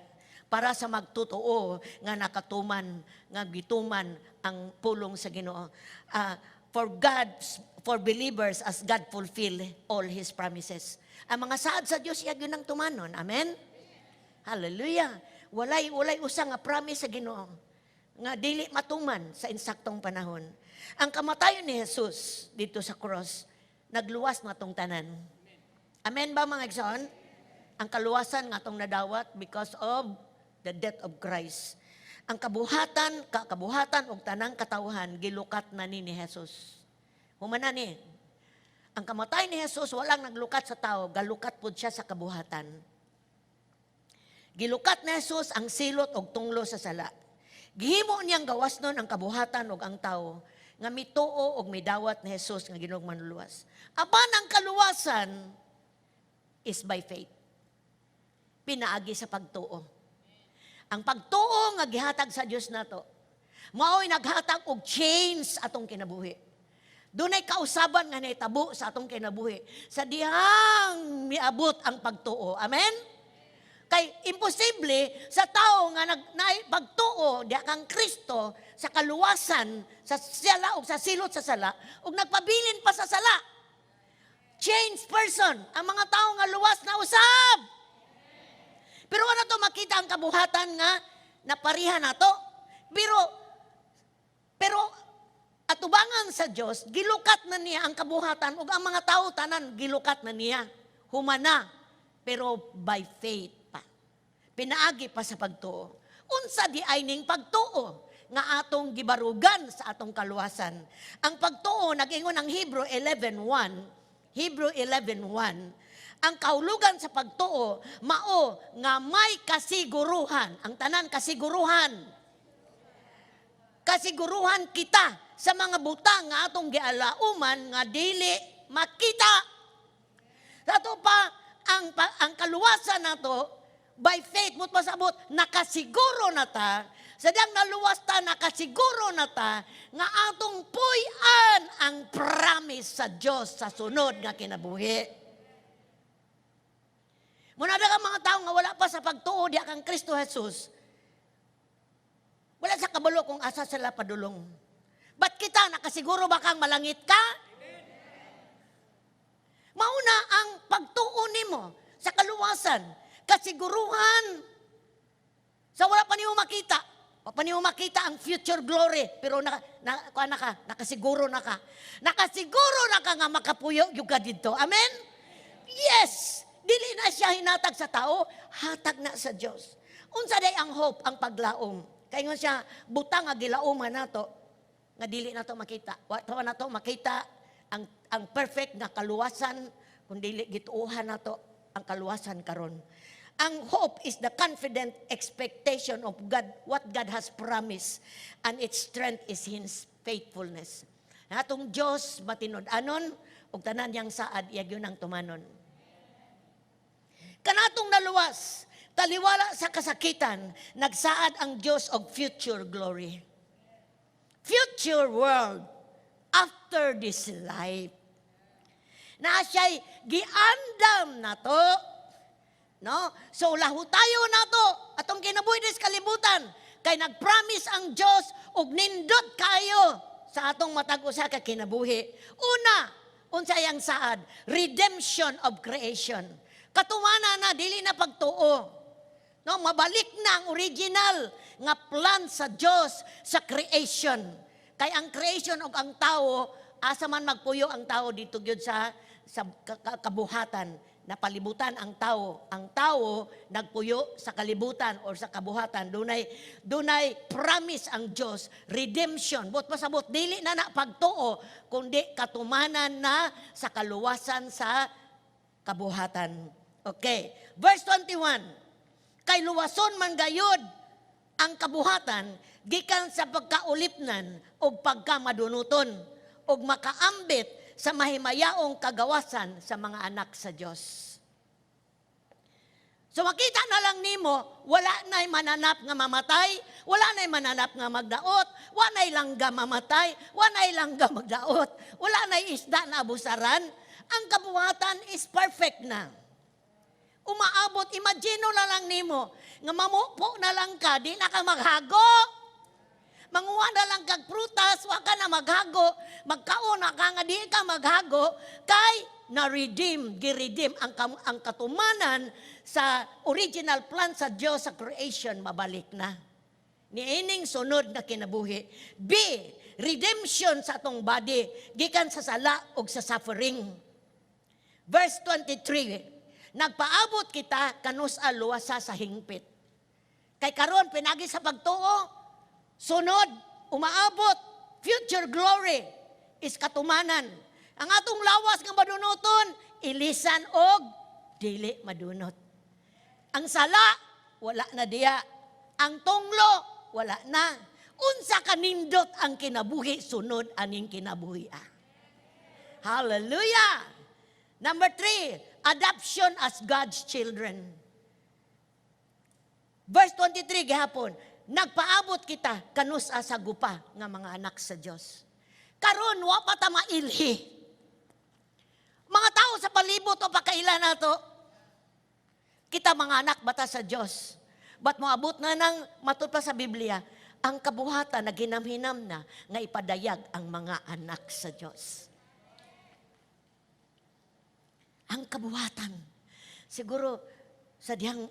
para sa magtotoo nga nakatuman, nga gituman ang pulong sa Ginoo. For believers as God fulfill all His promises. Ang mga saad sa Dios iya gyud ang tumanon. Amen? Hallelujah. Walay usa nga promise sa Ginoo nga dili matuman sa insaktong panahon. Ang kamatayon ni Jesus dito sa cross, nagluwas natong tanan. Amen ba, mga igsoon? Ang kaluwasan nga atong nadawat because of the death of Christ. Ang kabuhatan, kabuhatan og tanang katawhan gilukat na ni Jesus. Humana ni. Ang kamatay ni Jesus, walang naglukat sa tao, galukat pud siya sa kabuhatan. Gilukat ni Jesus ang silot og tunglo sa sala. Gihimo niyang gawas nun ang kabuhatan og ang tao nga mituo og midawat ni Jesus nga Ginoong manluluwas. Apan ang kaluwasan is by faith. Pinaagi sa pagtuo. Ang pagtuo nga gihatag sa Dios nato, mao'y naghatag og change atong kinabuhi. Dunay kausaban nga nahitabo sa atong kinabuhi sa dihang miabot ang pagtuo. Amen? Kay imposible sa tao nga nag naay pagtuo diha kang Kristo sa kaluwasan sa sala ug sa silot sa sala ug nagpabilin pa sa sala. Change person ang mga tao nga luwas na usab. Pero wala to makita ang kabuhatan nga napariha nato. Pero atubangan sa Dios, gilukat na niya ang kabuhatan ug ang mga tao tanan gilukat na niya. Humana, pero by faith pa. Pinaagi pa sa pagtuo. Unsa di ay ning pagtuo nga atong gibarugan sa atong kaluwasan? Ang pagtuo, nag-ingon ang Hebrew 11:1, Hebrew 11:1, ang kahulugan sa pagtuo mao nga may kasiguruhan. Ang tanan, kasiguruhan. Kasiguruhan kita sa mga butang nga atong gialauman nga dili makita. Ato pa ang kaluwasan nato by faith mot pasabot nakasiguro na ta sa diyang naluwas ta, nakasiguro na ta nga atong puy-an ang promise sa Dios sa sunod nga kinabuhi. Muna ka mga tao nga wala pa sa pagtuo diha kang Kristo Jesus. Wala sa kabalo kung asa sila padulong. Ba't kita, nakasiguro ba kang malangit ka? Mauna ang pagtuo nimo sa kaluwasan, kasiguruhan. Sa wala pa nimo makita, wala pa nimo makita ang future glory, pero kuha na ka, nakasiguro na ka. Nakasiguro na ka nga makapuyo gyud ka didto. Amen? Yes! Dili na siya hinatag sa tao, hatag na sa Dios. Unsa day ang hope, ang paglaom? Kay ingon siya, butang nga gilauman nato, nga dili nato makita. Wa pa nato makita ang perfect nga kaluwasan kung dili gituohan nato ang kaluwasan karon. Ang hope is the confident expectation of God, what God has promised, and its strength is His faithfulness. Atong Dios matinud-anon ug tanan niyang saad iya gyud ang tumanon. Kanatong naluwas, taliwala sa kasakitan, nagsaad ang Dios og future glory. Future world after this life. Na siya'y giandam na to. No? So lahutayo na to atong kinabuhi sa kalibutan kay nagpromise ang Dios og nindot kayo sa atong matag usa ka kinabuhi. Una, unsay ang saad? Redemption of creation. Katumanan na, dili na pagtuo. No, mabalik na ang original nga plan sa Dios sa creation. Kay ang creation og ang tao, asa man magpuyo ang tao dito gyud sa kabuhatan, napalibutan ang tao. Ang tao nagpuyo sa kalibutan or sa kabuhatan. Dunay promise ang Dios, redemption. Buot pasabot, dili na na pagtuo kundi katumanan na sa kaluwasan sa kabuhatan. Okay. Verse 21. Kay luwason man gayud ang kabuhatan gikan sa pagkaulipnan ug pagkamadunuton ug makaambit sa mahimayaong kagawasan sa mga anak sa Dios. So makita na lang nimo, wala na'y mananap nga mamatay, wala na'y mananap nga magdaot, wala na'y langga mamatay, wala na'y langga magdaot, wala na'y isda na abusaran. Ang kabuhatan is perfect na. Umaabot, imagine na lang nimo, nga mamupo na lang ka, di na ka maghago. Manguha na lang kag prutas, wa ka na maghago, magkaon na ka nga di ka maghago, kay na-redeem, gi-redeem ang katumanan sa original plan sa Diyos sa creation, mabalik na. Niining sunod na kinabuhi. B, redemption sa atong body, gikan sa sala ug sa suffering. Verse 23, nagpaabot kita kanus-a luwasa sa hingpit. Kay karon pinagi sa pagtuo, sunod, umaabot, future glory is katumanan. Ang atong lawas nga madunuton, ilisan og dili madunot. Ang sala, wala na diya. Ang tunglo, wala na. Unsa kanindot ang kinabuhi, sunod aning kinabuhi. Ah. Hallelujah! Number 3, adoption as God's children. Verse 23 gihapon, nagpaabot kita kanus-a sa gupa nga mga anak sa Dios. Karon wa pa ta mailhi. Mga tao sa palibot o pakaila nato, kita mga anak bata sa Dios. But moabot na nang matud pa sa Biblia, ang kabuhatan na ginamhinam na nga ipadayag ang mga anak sa Dios. Ang kabuhatan. Siguro sa dihang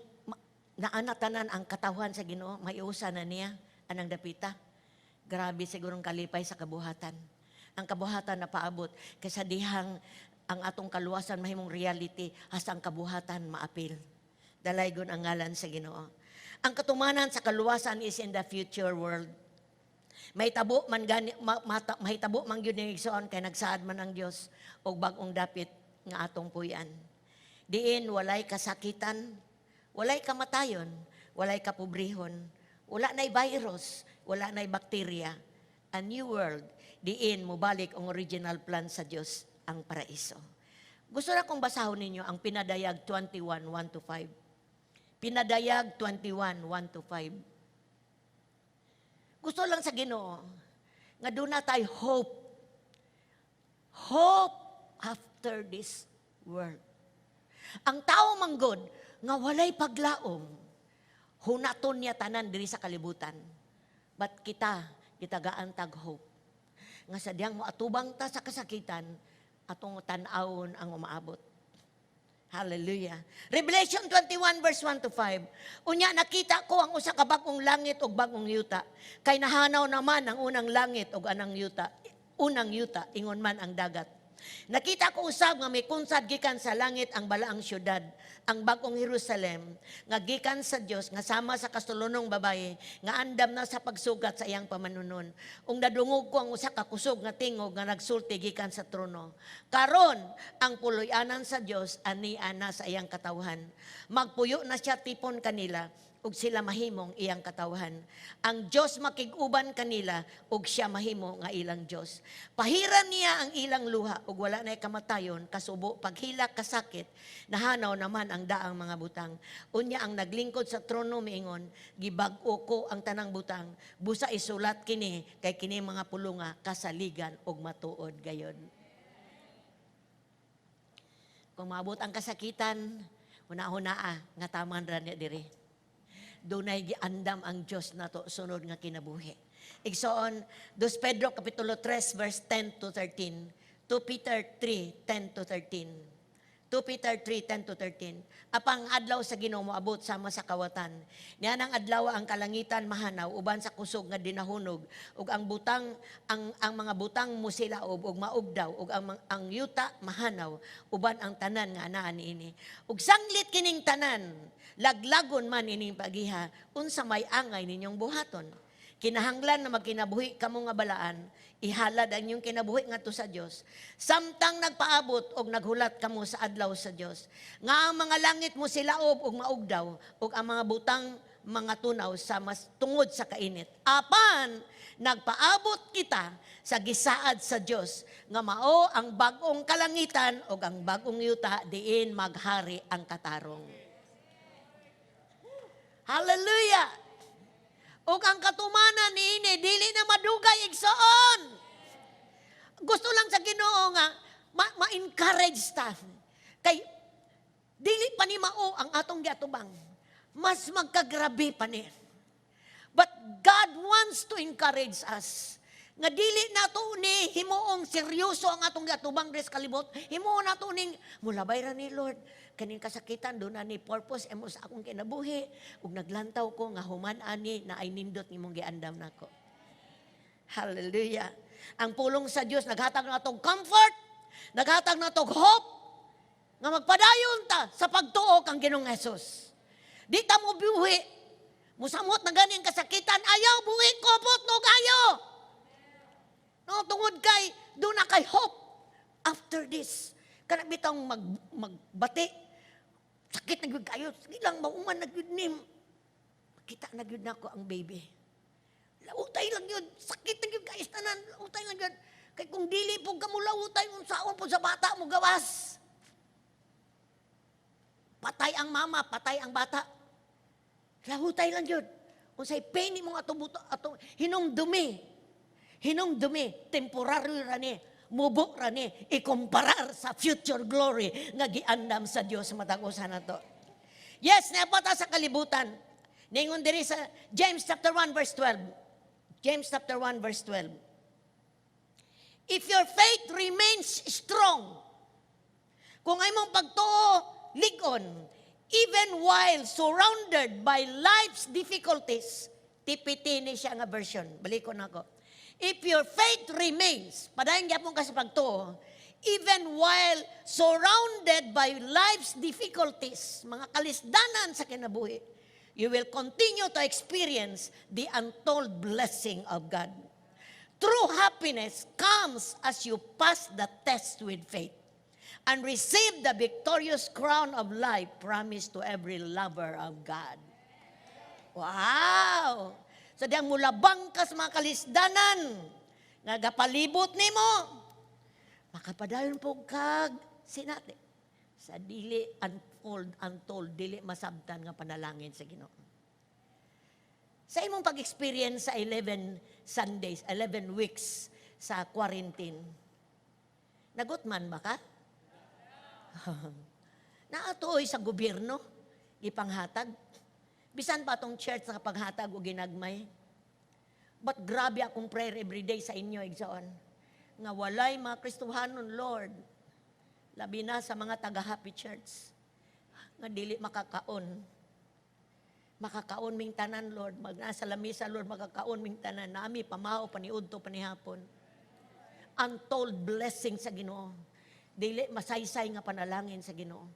naana tanan ang katawhan sa Ginoo, maiusa na niya anang dapita. Grabe sigurong kalipay sa kabuhatan. Ang kabuhatan na paabot kaysa dihang ang atong kaluwasan mahimong reality hasta ang kabuhatan maapil. Dalaygon ang ngalan sa Ginoo. Ang katumanan sa kaluwasan is in the future world. Mahitabo man gani mahitabo man gyud ni igsoon kay nagsaad man ang Dios og bag-ong dapit nga atong puy-an. Diin walay kasakitan, walay kamatayon, walay kapobrehon, wala nay virus, wala nay bakterya. A new world, diin mobalik ang original plan sa Dios, ang paraiso. Gusto na kong basahon ninyo ang Pinadayag 21, 1 to 5. Pinadayag 21, 1 to 5. Gusto lang sa Ginoo nga duna tay hope. Hope after this world. Ang tao manggod nga walay paglaom, hunaton niya tanan diri sa kalibutan. But kita, gitagaan tag hope. Nga sa diyang moatubang ta sa kasakitan, atong tan-awon ang umaabot. Hallelujah. Revelation 21 verse 1 to 5. Unya nakita ko ang usa ka bag-ong langit ug bag-ong yuta. Kay nahanaw naman ang unang langit ug anang yuta. Unang yuta, ingon man ang dagat. Nakita ko usab nga may kunsad gikan sa langit ang balaang syudad, ang bag-ong Jerusalem, nga gikan sa Dios nga sama sa kasulonong babaye nga andam na sa pagsugat sa iyang pamanunon. Ug nadungog ko ang usa ka kusog nga tingog nga nagsulti gikan sa trono. Karon ang puloy-anan sa Dios ani ana sa iyang katawhan. Magpuyo na siya tipon kanila. Ug sila mahimong iyang katawhan. Ang Dios makig-uban kanila ug siya mahimo nga ilang Dios. Pahiran niya ang ilang luha ug wala na kamatayon, kasubo, paghilak, kasakit. Nahanaw naman ang daang mga butang. Unya ang naglingkod sa trono miingon, "Gibag-o ko ang tanang butang. Busa isulat kini kay kini mga pulunga kasaligan ug matuod gayon." Kung maabot ang kasakitan, huna-hunaa nga taman ra niya diri. Dunay giandam ang Dios nato sunod nga kinabuhi. Igsoon, 2 Pedro kapitulo 3 verse 10 to 13. 2 Peter 3, 10 to 13. 2 Peter 3, 10 to 13. Apang adlaw sa Ginoo moabot sama sa kawatan. Niya nang adlaw ang kalangitan mahanaw uban sa kusog nga dinahunog ug ang butang ang mga butang musilaob ug maugdaw ug ang yuta mahanaw uban ang tanan nga anaa niini. Ug sanglit kining tanan, laglagon man ining pagiha, unsa may angay ninyong buhaton? Kinahanglan na magkinabuhi kamo nga balaan, ihalad ang inyong kinabuhi ngadto sa Dios. Samtang nagpaabot og naghulat kamo sa adlaw sa Dios, nga ang mga langit mo silaob og maugdaw ug ang mga butang mga tunaw sa mas tungod sa kainit. Apan nagpaabot kita sa gisaad sa Dios nga mao ang bag-ong kalangitan ug ang bag-ong yuta diin maghari ang katarong. Hallelujah! Ug ang katumanan niini dili na madugay, igsoon. Gusto lang sa Ginoo nga ma-encourage ta. Kay dili pa ni mao ang atong giatubang. Mas magkagrabe pa ni. But God wants to encourage us nga dili nato ni himuong seryoso ang atong giatubang diri sa kalibot. Himuon nato ning mulabay ra ni Lord. Kaning kasakitan duna ni purpose emo sa akong kinabuhi ug naglantaw ko nga human ani na ay nindot nimong giandam nako. Hallelujah. Ang pulong sa Dios naghatag natong comfort, naghatag natong hope nga magpadayon ta sa pagtuo kang Ginoong Jesus. Di ta mo buhi. Musamot na gani ang kasakitan, ayaw buhi kopot no kayo. No, tungod kay duna kay hope after this. Kana bitang magbati. Sakit na gyud kayo. Sige lang, mauman na gyud nim. Makita na gyud nako ang baby. Lautay lang yun. Sakit na gyud kayo tanan. Lautay lang yun. Kay kung dili po ka mo lautay, unsaon po sa bata mo gawas. Patay ang mama, patay ang bata. Lahutay lang yun. Unsay pain mo ato buto ato hinumdumi. Hinumdumi, temporary ra ni, mubo ra ni ikumparar sa future glory nga giandam sa Dios sa matag usa nato. Yes, naa pa ta sa kalibutan. Ningon diri sa James chapter 1 verse 12. James chapter 1 verse 12. If your faith remains strong, kung ay mong pagtuo ligon, even while surrounded by life's difficulties, TPT ni siya nga version. Balikon nako. If your faith remains, padayon gyapon ka sa pagtuo, even while surrounded by life's difficulties, mga kalisdanan sa kinabuhi, you will continue to experience the untold blessing of God. True happiness comes as you pass the test with faith and receive the victorious crown of life promised to every lover of God. Wow! Sa diyang mulabang ka sa mga kalisdanan, nga gapalibot nimo, makapadayon po kag sinati sa dili untold, dili masabtan nga panalangin sa Ginoo. Sa imong pag-experience sa 11 Sundays, 11 weeks sa quarantine, nagutman ba ka? Naatuoy sa gobyerno, ipanghatag. Bisan pa atong church nakapaghatag o ginagmay. But grabe akong prayer every day sa inyo, igsoon. Nga walay mga Kristohanon, Lord. Labi na sa mga taga-Happy Church. Nga dili makakaon. Makakaon ming tanan, Lord. Mag nasa lamisa, Lord, makakaon ming tanan. Nami, pamahaw, paniudto, panihapon. Untold blessing sa Ginoo. Dili masaysay nga panalangin sa Ginoo.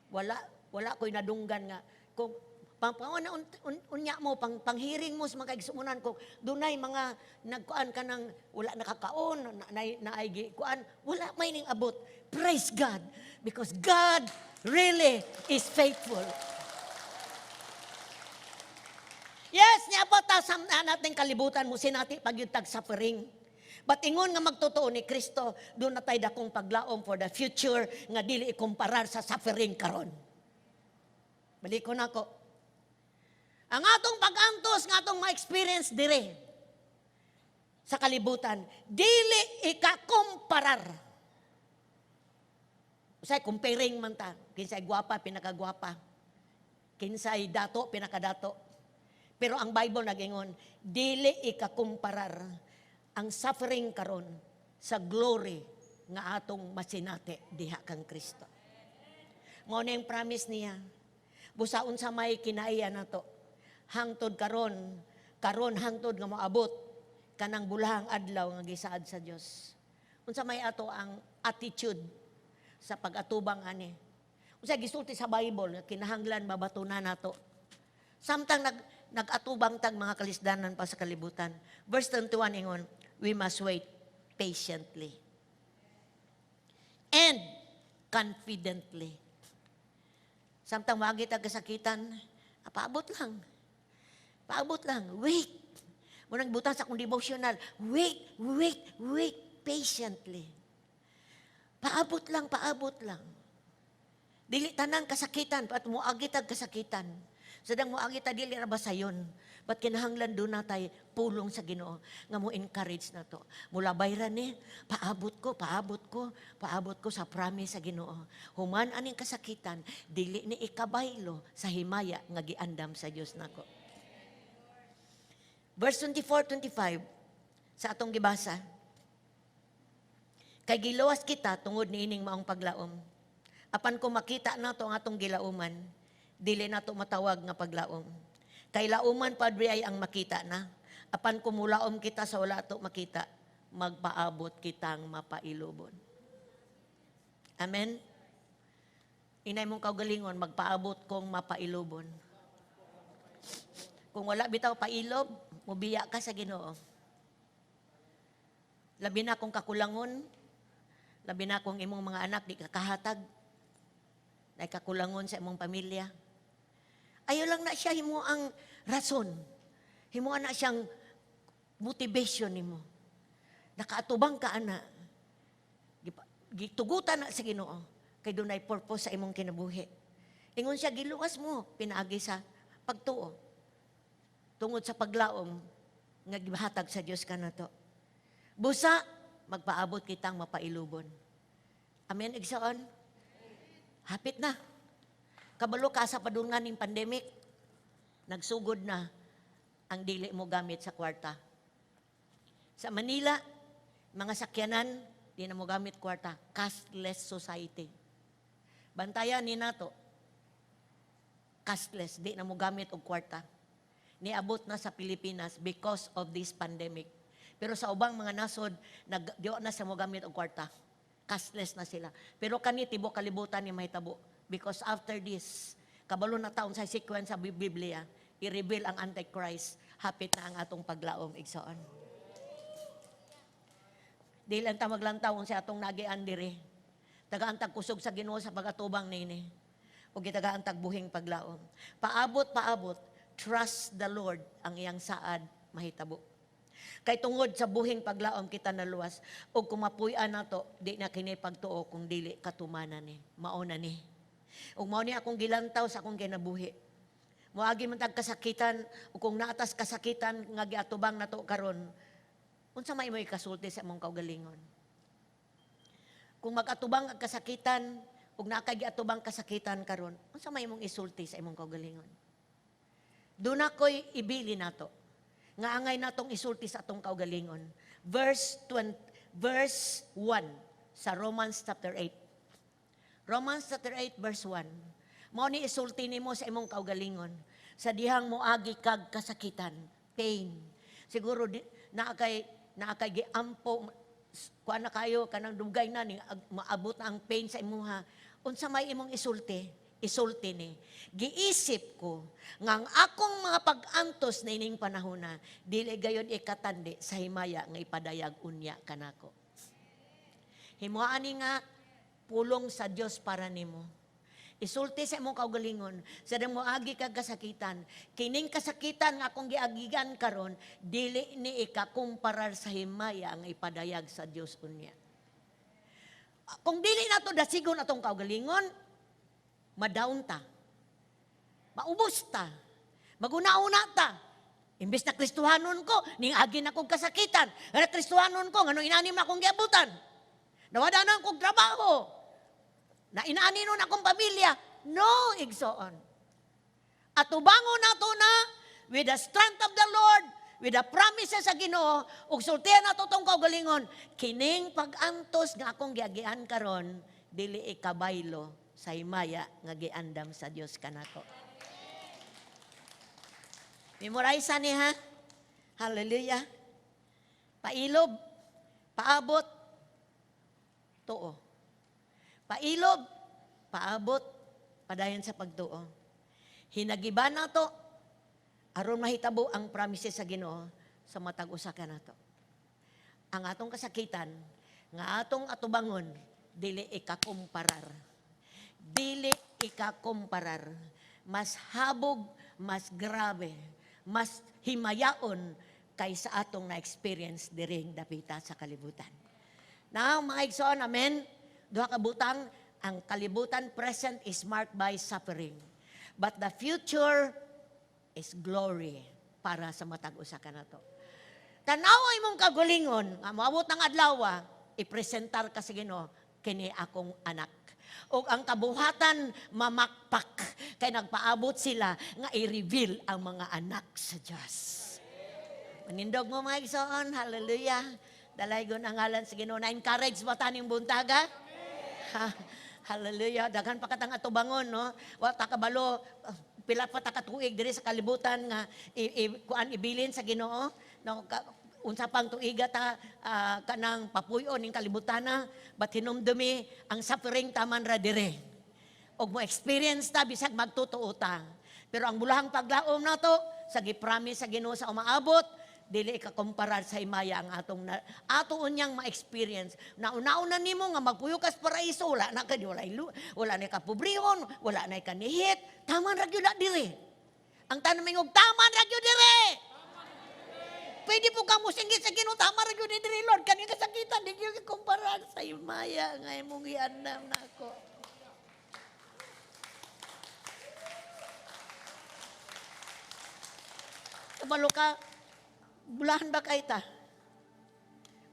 Wala wala ko'y nadunggan nga kung pang pang un, un, unya mo pang panghiring mo sa mga kaigsuonan ko dunay mga nagkuan ka ng wala nakakaon na, na, na, na kuan wala may ning abot. Praise God, because God really is faithful. Niabot ta sa nating kalibutan mo sinati pag tag suffering. But ingon nga magtotoo ni Kristo, duna tay dakong paglaom for the future nga dili ikumparar sa suffering karon. Balikon nako. Ang atong pag-antos nga atong ma-experience dire sa kalibutan, dili ikakumparar. Usay comparing man ta. Kinsay gwapa, pinakagwapa. Kinsay dato, pinakadato. Pero ang Bible nagingon, dili ikakumparar ang suffering karon sa glory nga atong masinati diha kang Kristo. Mao na yung promise niya. Busa unsa may kinaiya nato. Hangtod karon, karon hangtod nga moabot kanang bulahang adlaw nga gisaad sa Dios. Unsa may ato ang attitude sa pag-atubang ani? Unsa gisulti sa Bible nga kinahanglan mabatunan nato? Samtang nag-atubang tag mga kalisdanan pa sa kalibutan. Verse 21 ingon, we must wait patiently and confidently. Samtang moagi tag kasakitan, paabot lang. Paabot lang. Wait. Munang butang sa akong devotional, wait, wait, wait patiently. Paabot lang, paabot lang. Dili tanang kasakitan, pat moagi tag kasakitan. Sadang moagi ta, dili ra ba sayon. But kinahanglan duna tay pulong sa Ginoo nga mo encourage na to. Mulabay ra ni, paabot ko, paabot ko, paabot ko sa promise sa Ginoo. Human aning kasakitan, dili ni ikabaylo sa himaya nga giandam sa Dios nako. Verse 24, 25 sa atong gibasa. Kay giluwas kita tungod niining maong paglaom. Apan kung makita nato ang atong gilauman, dili nato matawag nga paglaom. Kay lauman padre ay ang makita na. Apan kung mulaom kita sa wala to makita, magpaabot kitang mapailubon. Amen? Inay mong kaugalingon, magpaabot kong mapailubon. Kung wala bitaw pailob, mubiya ka sa Ginoo. Labi na kung kakulangon, labi na kung imong mga anak di ka kahatag, na kakulangon sa imong pamilya. Ayaw lang na siya himo ang rason. Himo na siyang motivation nimo. Nakaatubang ka ana. Gitugutan na sa Ginoo kay dunay purpose sa imong kinabuhi. Ingon siya, giluwas mo pinaagi sa pagtuo. Tungod sa paglaom nga gihatag sa Dios kanato. Busa magpaabot kitang mapailubon. Amen, igsoon? Hapit na. Kabalo ka sa padulngan ning pandemic, nagsugod na ang dili mo gamit sa kwarta. Sa Manila, mga sakyanan, di na mo gamit kwarta. Cashless society. Bantayan ni nato. Cashless, di na mo gamit og kwarta. Niabot na sa Pilipinas because of this pandemic. Pero sa ubang mga nasod, di na sa mo gamit og kwarta. Cashless na sila. Pero kani tibok kalibutan ni mahitabo because after this, kabalo na taon sa sequence sa Biblia, i-reveal ang Antichrist, hapit na ang atong paglaom, igsoon. Di lang ta maglantaw sa atong nagian diri. Tagaan tag kusog sa Ginoo sa pagatubang nini. O gitagaan tag buhing paglaom. Paabot, paabot, trust the Lord, ang iyang saad mahitabo. Kay tungod sa buhing paglaom kita naluwas ug kumapuy-an nato, di na kini pagtuo kung dili katumanan ni. Mao na ni. Ug mao ni akong gilantaw sa akong kinabuhi. Moagi man tag kasakitan ug kung naatas kasakitan nga giatubang nato karon, unsa may imoy kasulti sa imong kaugalingon? Kung mag-atubang ang kasakitan ug naa kay giatubang kasakitan karon, unsa may imong isulti sa imong kaugalingon? Duna ko'y ibili nato nga angay natong isulti sa atong kaugalingon. Verse 20, verse 1 sa Romans chapter 8. Romans chapter 8 verse 1. Mao ni isulti nimo sa imong kaugalingon sa dihang moagi kag kasakitan, pain. Siguro di, naa kay giampo kuan na kayo kanang dugay na ni maabot na ang pain sa imuha. Unsa may imong isulti? Isulti ni. Giisip ko nga ang akong mga pag-antos na ining panahona dili gayon ikatandi sa himaya nga ipadayag unya kanako. Himuhaan ni nga pulong sa Dios para nimo. Isulti sa imong kaugalingon, sa moagi kag kasakitan. Kining kasakitan nga akong giagigan karon, dili ni ikakumparar sa himaya ang ipadayag sa Dios unya. Kung dili nato dasigon atong kaugalingon, ma-down ta. Maubos ta. Maguna-una ta. Imbes na Kristohanon ko, ning agi na kong kasakitan. Nga Kristohanon ko, ngano inani man akong giabutan. Nawala na akong trabaho. Na inaani nun akong pamilya. No, igsoon. Atubangon nato na with the strength of the Lord, with the promises sa Ginoo, ug sultihan nato tong kaugalingon, kining pag-antos nga akong giagian karon, dili ikabaylo sa himaya nga giandam sa Dios kanato. Memorize ni ha. Hallelujah. Pailob, paabot, tuo. Pailob, paabot, padayon sa pagtuo. Hinagiban nato aron mahitabo ang promises sa Ginoo sa matag usa ka nato. Ang atong kasakitan nga atong atubangon dili ikakumparar. Dili ikakumparar. Mas habog, mas grabe, mas himayaon kaysa atong na-experience diring dapita sa kalibutan. Now, mga igsoon, amen. Duha ka butang, ang kalibutan present is marked by suffering. But the future is glory para sa matag usa ka nato. Tanaw imong kaugalingon, nga moabot ang adlaw, ipresentar ka sa Ginoo, kini akong anak. O ang kabuhatan mamakpak kay nagpaabot sila nga i-reveal ang mga anak sa Diyos. Manindog mo, mga igsoon, hallelujah. Dalaygon ang ngalan sa Ginoo. Na-encourage ba taning buntaga? Ha, hallelujah. Daghan pa katang atubangon, no? Wa ta kabalo pila pa ta ka tuig diri sa kalibutan nga kuan ibilin sa Ginoo. No, unsa pang tuiga ta kanang papuy-on ning kalibutan na, but hinumdumi ang suffering taman ra dire. Og mo experience ta bisag magtotoo ta. Pero ang bulahang paglaom nato sa gi-promise sa Ginoo sa umaabot, dili ikakumparar sa himaya ang atong na, ato unyang ma-experience. Na una-una nimo nga magpuyo kas paraiso, wala na ka wala ilu, wala na ka pobrehon, wala na ka nihit, taman ra gyud na dire. Ang tanan mingog, taman ra gyud dire. Pwede po ka mosinggit sa Ginoo, tama ra gyud ni dire, Lord, kani kasakitan di gyud kumparar sa himaya nga imong giandam nako. Kabalo ka, bulahan ba kay ta?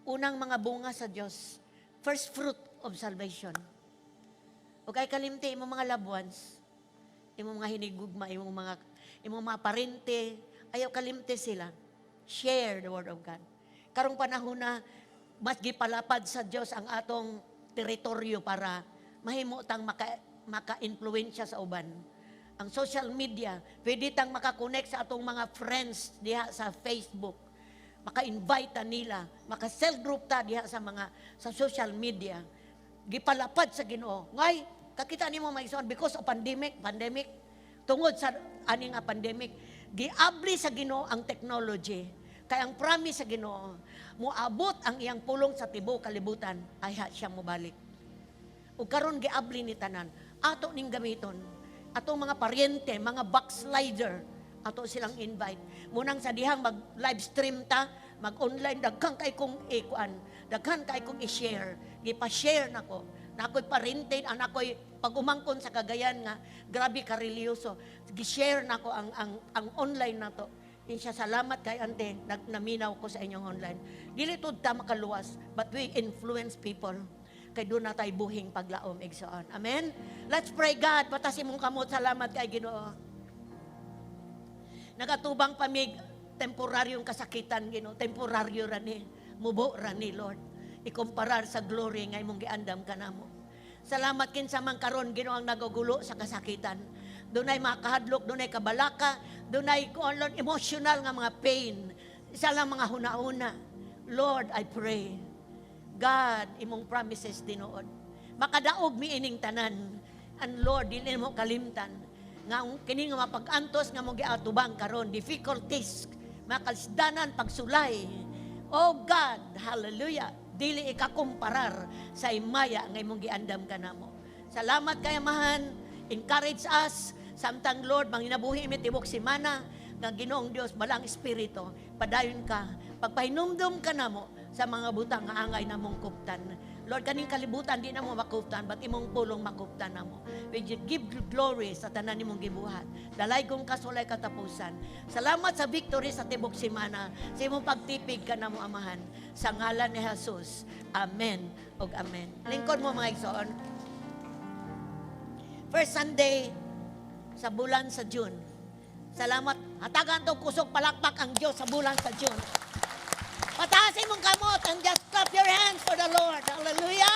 Unang mga bunga sa Diyos. First fruit of salvation. O kay kalimti imong mga loved ones, imong mga hinigugma, imong mga parente, ayaw kalimti sila. Share the word of God. Karong panahon na mas gipalapad sa Dios ang atong teritoryo para mahimo tang maka-influensya sa uban. Ang social media, pwede tang maka-connect sa atong mga friends diha sa Facebook. Maka-invite ta nila, maka-cell group ta diha sa social media. Gipalapad sa Ginoo. Ngay, kakita nimo, mga igsoon, because of pandemic, tungod sa ani nga pandemic, giabli sa Ginoo ang technology. Kay ang promise sa Ginoo, moabot ang iyang pulong sa tibuok kalibutan, ayha siya mobalik. Ug karon giabli ni tanan, ato ning gamiton. Atong mga paryente, mga backslider, ato silang invite. Munang sa dihang mag live stream ta, mag online, daghan kay kong ikuan, daghan kay kong i-share. Gipa-share nako. Nakoy parente, ang ako'y pag-umangkon sa Cagayan nga grabe ka relihiyoso. Gi-share nako ang online nato. Din siya, "Salamat kay ante, naminaw ko sa inyong online." Dili tud ta makaluwas, but we influence people kay doon na tayo buhing paglaom, igsoon. Amen? Let's pray God. Pataas imong kamot. Salamat kay Ginoo. Nagatubang pamig temporaryong kasakitan, Ginoo. Temporaryo ra ni. Mubo ra ni, Lord. Ikumparar sa glory nga imong giandam kanamo. Salamat kinsa man karon, Ginoo, ang nagagulo sa kasakitan. Dunay mga kahadlok, dunay kabalaka, dunay kuan, Lord, emotional nga mga pain. Isa lang mga huna-huna. Lord, I pray. God, imong promises tinuod. Makadaog mi ining tanan. And Lord, dili mo kalimtan nga ang kini nga mapag-antos nga mo giatubang karon, difficulties, makalisdanan, pagsulay. Oh God, hallelujah. Dili ikakumparar sa himaya nga imong giandam kanamo. Salamat kay Amahan. Encourage us. Samtang, Lord, manginabuhi mi tibok simana nga Ginoong Dios, Balaang Espiritu, padayon ka. Pagpahinumdum ka namo sa mga butang nga angay namong kuptan. Lord, kaning kalibutan di namo makuptan, but imong pulong makuptan namo. We give glory sa tanan nimong gibuhat. Dalaygon ka walay katapusan. Salamat sa victory sa tibok simana, sa imong pagtipig ka namo, Amahan. Sa ngalan ni Jesus. Amen ug amen. Lingkod mo, mga igsoon. First Sunday sa bulan sa June. Salamat. Hatagan to kusog palakpak ang Diyos sa bulan sa June. Pataasin mong kamot and just clap your hands for the Lord. Hallelujah!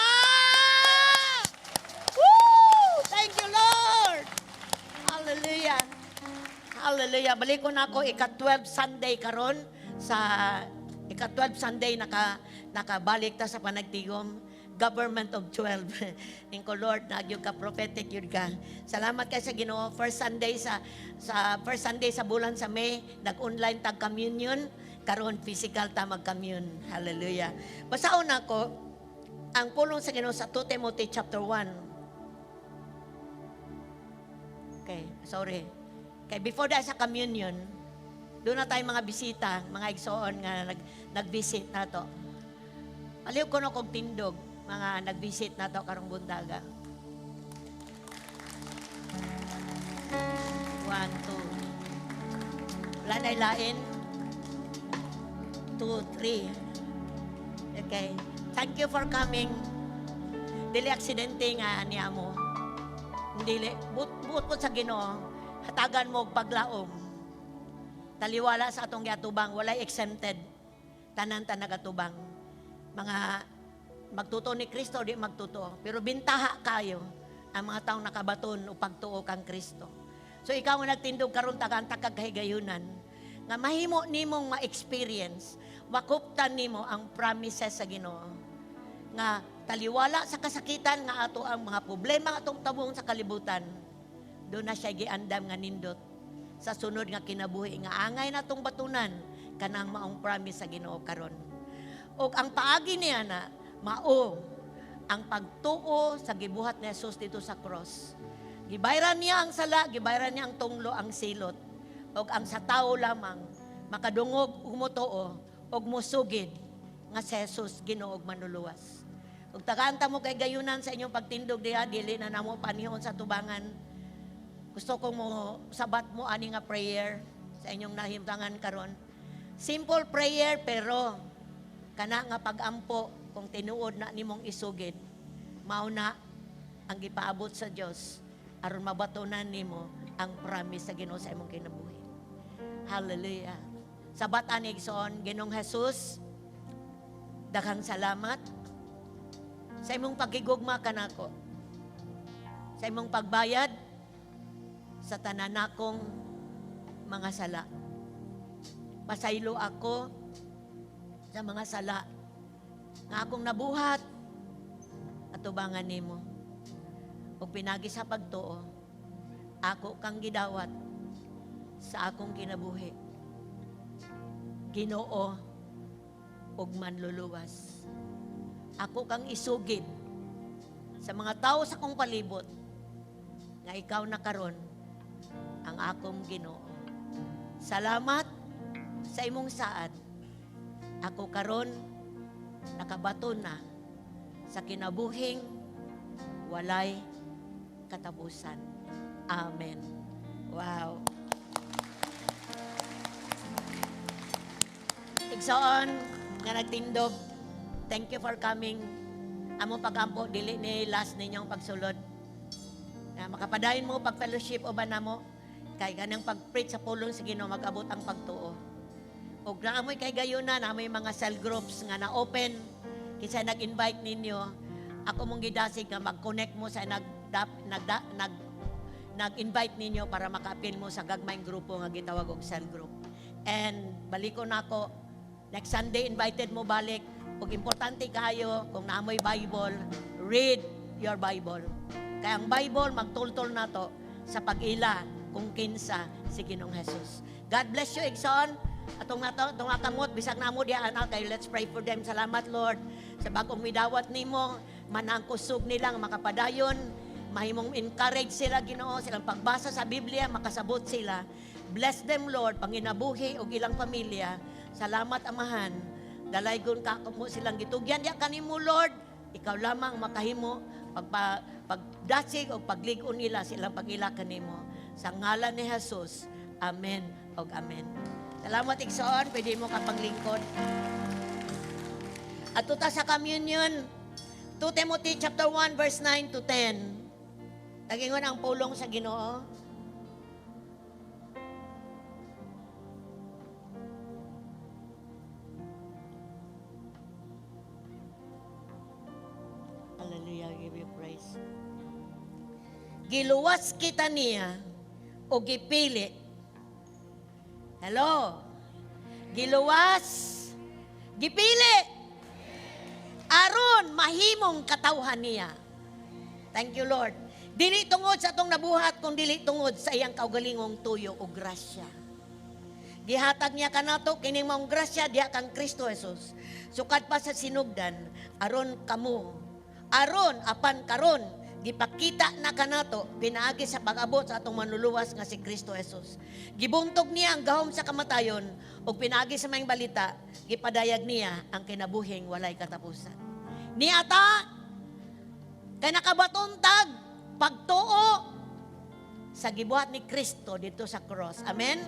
Woo! Thank you, Lord! Hallelujah. Hallelujah. Balik ko na ako, ika-12 Sunday karon sa ika-12 Sunday nakabalik ta sa panagtigom. Government of 12. Inko, Lord, nagyud ka prophetic yun ka. Salamat kay sa Ginoo. First Sunday sa first Sunday sa bulan sa May, nag-online tag communion. Karon physical ta mag-commune. Hallelujah. Basaon nako ang pulong sa Ginoo sa 2 Timothy chapter 1. Okay, sorry. Okay, before that sa communion, doon na tayo mga bisita, mga igsoon nga nag-visit na to. Aliw ko no kog tindog, mga nag-visit na to karong buntaga. One, two. Wala na lain. Two, three. Okay. Thank you for coming. Dili aksidente nga niya mo. Dili. Buot po sa Ginoo. Hatagan mo og paglaom. Taliwala sa atong giatubang, walay exempted. Tanan ta nagatubang. Mga magtuto ni Kristo, di magtuto. Pero bintaha kayo ang mga taong nakabaton o pagtuo kang Kristo. So ikaw nga nagtindog karon, tagaan takag kahigayunan nga mahimo nimong ma-experience, makuptan nimo ang promises sa Ginoo. Nga taliwala sa kasakitan nga ato ang mga problema nga atong tabong sa kalibutan, doon na siya giandam nga nindot sa sunod nga kinabuhi nga angay natong batunan kanang maong promise sa Ginoo karon. Og ang paagi niya na mao ang pagtuo sa gibuhat ni Jesus dito sa cross. Gibayran niya ang sala, gibayran niya ang tunglo, ang silot. Og ang sa tao lamang makadungog ug motuo og mosugid nga si Jesus Ginoo ug Manluluwas. Ug tagaan ta mo kay gayunan sa inyong pagtindog diha, dili na namo panihon sa tubangan. Gusto ko mo sabat mo ani nga prayer sa inyong nahimtangan karon. Simple prayer, pero kana nga pagampo, kung tinuod na nimong isugid, mao na ang gipaabot sa Dios aron mabatunan nimo ang promise sa Ginoo sa imong kinabuhi. Hallelujah. Sabat ani, igsoon: Ginoong Jesus, daghang salamat sa imong pagigugma kanako. Sa imong pagbayad sa tanan nakong mga sala. Pasaylo ako sa mga sala nga akong nabuhat atubangan nimo. Ug pinagi sa pagtuo, ako kang gidawat sa akong kinabuhi. Ginoo ug Manluluwas. Ako kang isugid sa mga tao sa akong palibot nga ikaw na karon ang akong Ginoo. Salamat sa imong saad. Ako karon nakabaton na sa kinabuhing walay katapusan. Amen. Wow. Igsoon nga nagtindog, thank you for coming. Among pagampo, dili ni last ninyong pagsulod. Na makapadayon mo pag fellowship o ba namo kay kanang pag-preach sa pulong sa Ginoo, mag-abot ang pagtuo. Og naamoy kay gayuna, naamoy mga cell groups nga na-open kinsa nag-invite ninyo, ako mong gidasig nga mag-connect mo sa nag nag nag nag-invite ninyo para maka-apil mo sa gagmayng grupo nga gitawag og cell group. And baliko nako next Sunday, invited mo balik. Ug importante kayo kung naamoy Bible, read your Bible. Kaya ang Bible magtultol nato sa pag-ila kung kinsa si Ginoong Jesus. God bless you, igsoon. Atong nato, atong kamot, bisag namo diha ana kay let's pray for them. Salamat, Lord, sa bagong midawat nimo, manang kusog nilang makapadayon. Mahimong encourage sila, Ginoo, silang pagbasa sa Biblia, makasabot sila. Bless them, Lord, panginabuhi og ilang pamilya. Salamat, Amahan. Dalaygon ka mo silang gitugyan diya kanimo, Lord. Ikaw lamang makahimo pagdasig o paglig-on nila silang pag-ila kanimo. Sa ngalan ni Jesus. Amen og amen. Salamat, igsoon. Pwede mo ka paglingkod. At tuta sa communion, 2 Timothy chapter 1 verse 9 to 10. Nagingon ang pulong sa Ginoo. Hallelujah, I give you praise. Giluwas kita niya o gipili. Hello? Giluwas, gipili. Aron mahimong katawhan niya. Thank you, Lord. Dili tungod sa atong nabuhat, kung dili tungod sa iyang kaugalingong tuyo o grasya. Gihatag niya kanato kining maong grasya diha kang Kristo Jesus. Sukad pa sa sinugdan, aron kamo, aron apan karon gipakita na kanato pinaagi sa pag-abot sa atong manluluwas nga si Kristo Jesus. Gibuntog niya ang gahom sa kamatayon ug pinaagi sa maayong balita gipadayag niya ang kinabuhing walay katapusan. Niata kay nakabaton tag pagtuo sa gibuhat ni Kristo dito sa cross. Amen?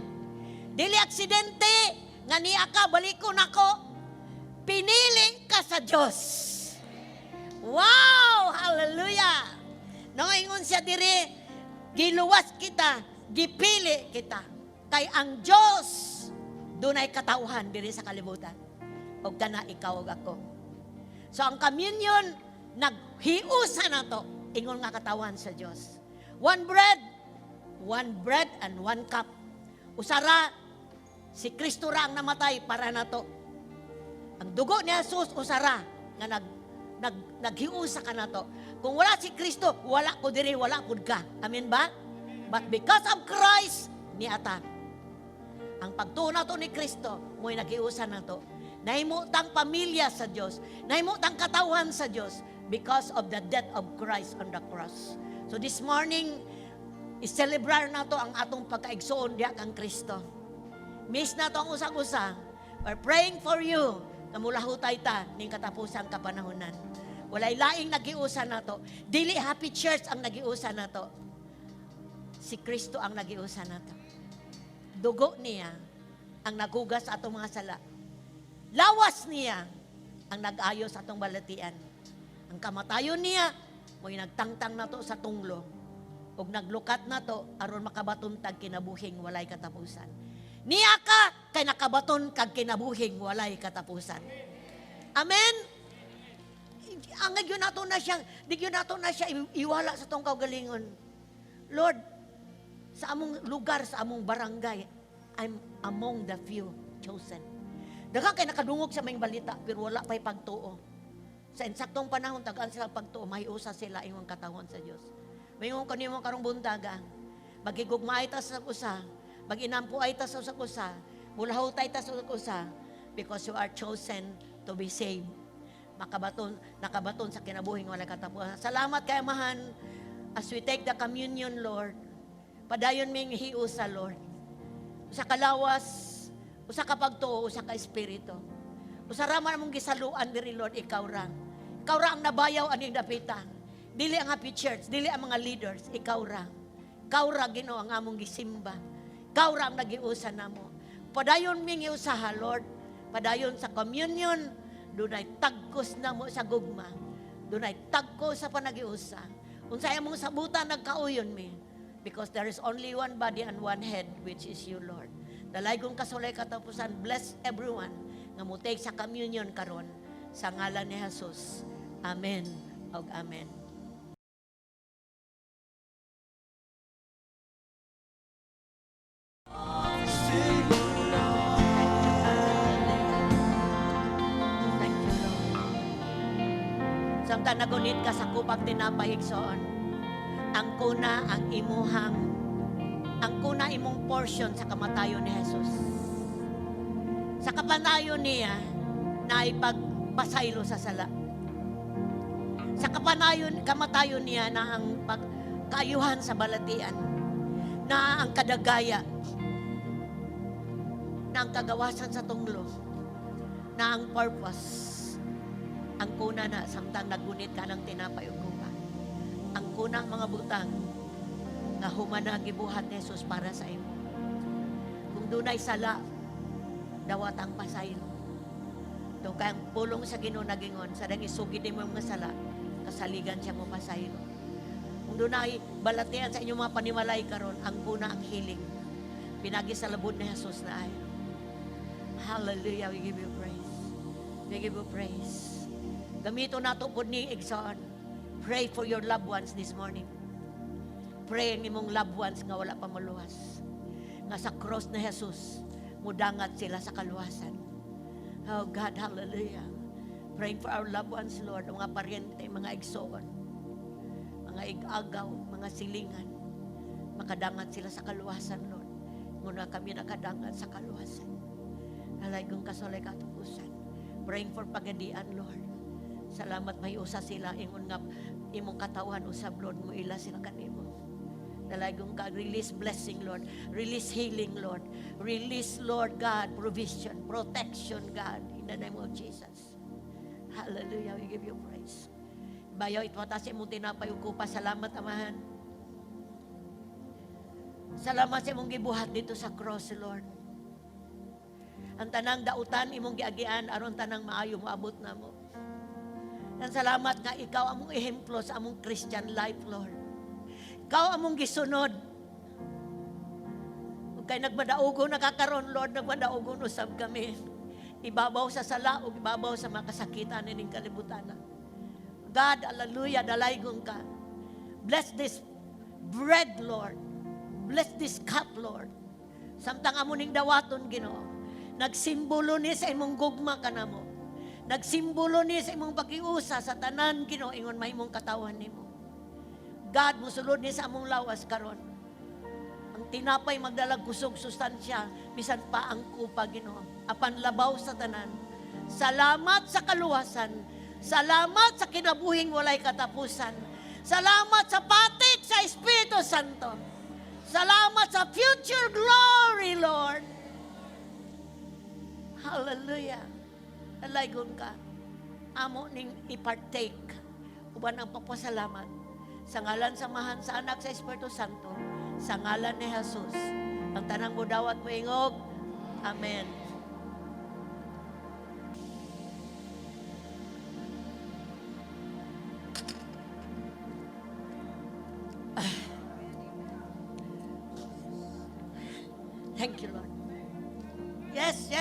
Dili aksidente nga niya ka, balikon ako. Pinili ka sa Diyos. Wow! Hallelujah! No, ingon siya diri, giluwas kita, gipili kita. Kay ang Diyos dunay katawhan diri sa kalibutan. Og kana ikaw ug ako. So ang communion naghiusa nato ingon nga katawan sa Dios. One bread and one cup. Usara si Kristo ra ang namatay para nato. Ang dugo ni Jesus usara nga nag nag naghiusa kanato. Kung wala si Kristo, wala ko diri, wala pud ka. Amen ba? But because of Christ, niata. Ang pagtuo nato ni Kristo, mo'y naghiusa nato. Nahimo tang pamilya sa Dios, nahimo tang katawhan sa Dios because of the death of Christ on the cross. So this morning, i-celebrar nato ang atong pagkaigsoon diha kang Kristo. Miss nato ang usag-usa. We're praying for you nga mulahutay ta ning katapusang kapanahonan. Walay laing nagiusa nato. Dili Happy Church ang nagiusa nato. Si Kristo ang nagiusa nato. Dugo niya ang nagugas sa atong mga sala. Lawas niya ang nag-ayo sa atong balatian. Ang kamatayon niya mo'y nagtangtang nato sa tunglo ug naglukat nato aron makabaton tag kinabuhing walay katapusan. Niya ka kay nakabaton kag kinabuhing walay katapusan. Amen. Ang gyud nato na siyang, di gyud nato na siya iwala sa tong kaugalingon. Lord, sa among lugar, sa among barangay, I'm among the few chosen. Daghan kay nakadungog sa maayong balita pero wala pa'y pagtuo. Sa insaktong panahon tagaan sila pagtuo, mahiusa sila ingon katawhan sa Dios. Maingon ko nimo karong buntaga, magigugmaay ta sa usa, maginampuay ta sa usag usa, mulahutay ta sa usag usa, because you are chosen to be saved. Makabaton, nakabaton sa kinabuhing wala katapusan. Salamat kay Amahan as we take the communion, Lord. Padayon ming hiusa, Lord. Usa ka lawas, usa ka pagtuo, usa ka espiritu. Usa ra man among gisaluan diri, Lord, ikaw ra. Ikaw ra ang nabayaw aning dapita. Dili ang Happy Church, dili ang mga leaders, ikaw ra. Ikaw ra, Ginoo, ang among gisimba. Ikaw ra ang nagiusa namo. Padayon ming hiusaha, Lord. Padayon sa communion, dunay tagkos namo sa gugma. Dunay tagkos sa panagiusa. Unsay among sabutan, nagkauyon mi. Because there is only one body and one head, which is you, Lord. Dalaygon ka sa walay katapusan, bless everyone nga mo take sa communion karon sa ngalan ni Jesus. Amen ug amen. Thank you, Lord. Samtang nagunit ka sa kupang tinapay, igsoon, ang kuna ang imuhang, ang kuna imong portion sa kamatayon ni Jesus. Sa kapanayon niya, na ipagpasaylo sa sala. Sa kapanayon, kamatayon niya na ang pagkaayuhan sa balatian, na ang kadagaya, na ang kagawasan sa tunglo, na ang purpose. Ang kuna na samtang naggunit ka ng tinapay ug kupa. Ang kuna ang mga butang nga humana gibuhat ni Jesus para sa imo. Kung dunay sala, dawat ang pasaylo. Ito kay ang pulong sa Ginoo nagingon, sa dang isugid nimo ang mga sala, kasaligan siya mo pasaylo. Kung dunay balatian sa inyong mga panimalay karon, ang kuna ang healing. Pinagi sa labod ni Jesus na ay. Hallelujah, we give you praise. We give you praise. Gamito nato pod ni igsoon. Pray for your loved ones this morning. Pray ang imong loved ones nga wala pa maluwas. Nga sa cross ni Jesus, mudangat sila sa kaluwasan. Oh God, hallelujah. Praying for our loved ones, Lord, mga paryente, mga igsoon, mga igagaw, mga silingan. Makadangat sila sa kaluwasan, Lord. Muna kami nakadangat sa kaluwasan. Dalaygon ka sa katapusan. Praying for Pagadian, Lord. Salamat may usa sila ingon nga imong katawhan usab, Lord, mo ila sila kanimo. Dalaygon ka, release blessing, Lord. Release healing, Lord. Release, Lord God, provision, protection, God, in the name of Jesus. Hallelujah, we give you praise. Bayaw itwatas imong tinapay ug kupa. Salamat, Amahan. Salamat sa imong gibuhat dito sa cross, Lord. Ang tanang dautan imong giagian aron tanang maayo moabot namo. Dan salamat nga ikaw among ehemplo sa among Christian life, Lord. Ikaw among gisunod. Ug kay nagmadaugo nakakaron, Lord, nagmadaugo usab kami. Ibabaw sa sala ug ibabaw sa mga kasakitan ining kalibutan. God, hallelujah, dalaygon ka. Bless this bread, Lord. Bless this cup, Lord. Samtang amo ning dawaton, Ginoo. Nagsimbolo ni sa imong gugma kanamo. Nagsimbolo ni sa imong pakiusa sa tanan, Ginoo, ingon mahimong katawan nimo. God, musulod ni sa among lawas karon. Ang tinapay magdalag kusog sustansya, bisan pa ang kupa, Ginoo. Apan labaw sa tanan. Salamat sa kaluwasan. Salamat sa kinabuhing walay katapusan. Salamat sa patik sa Espiritu Santo. Salamat sa future glory, Lord. Hallelujah. Dalaygon ka. Amo ning i-partake. Uban ang pagpasalamat. Sa ngalan sa Amahan, sa Anak, sa Espiritu Santo. Sa ngalan ni Jesus. Ang tanang mudawat mo ingog. Amen. Thank you, Lord. Yes.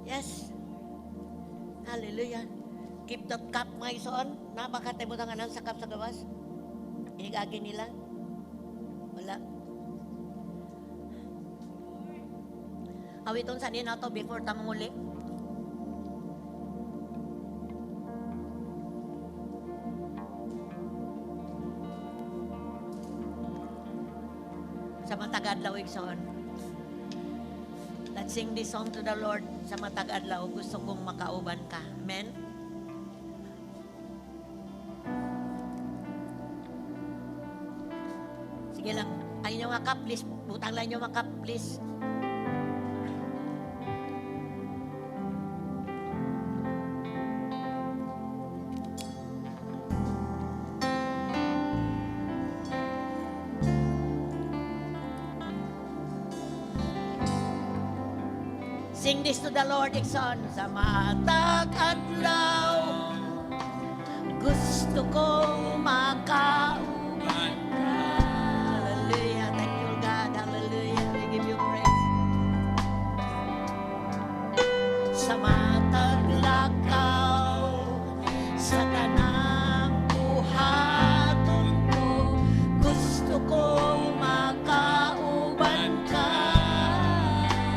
Yes. Hallelujah. Keep that cup, mga igsoon. Napakatay mo tanganan sa cup sa gawas. Inigagi nila. Wala. Awiton sa nina to before tamanguli. Sa matag adlaw, igsoon. Let's sing this song to the Lord sa matag adlaw. Gusto kong makauban ka. Amen? Sige lang. Ay nyo nga cup, please. Butang lang nyo mga cup, please. Sing this to the Lord, igsoon. Sa matag adlaw, gusto kong makauban ka. Hallelujah. Thank you, God. Hallelujah. We give you praise. Sa matag lakaw, sa tanang buhaton ko, gusto kong makauban ka.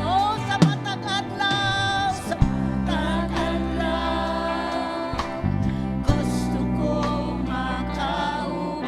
Oh, sa matag adlaw, sa matag adlaw, gusto kong makauban.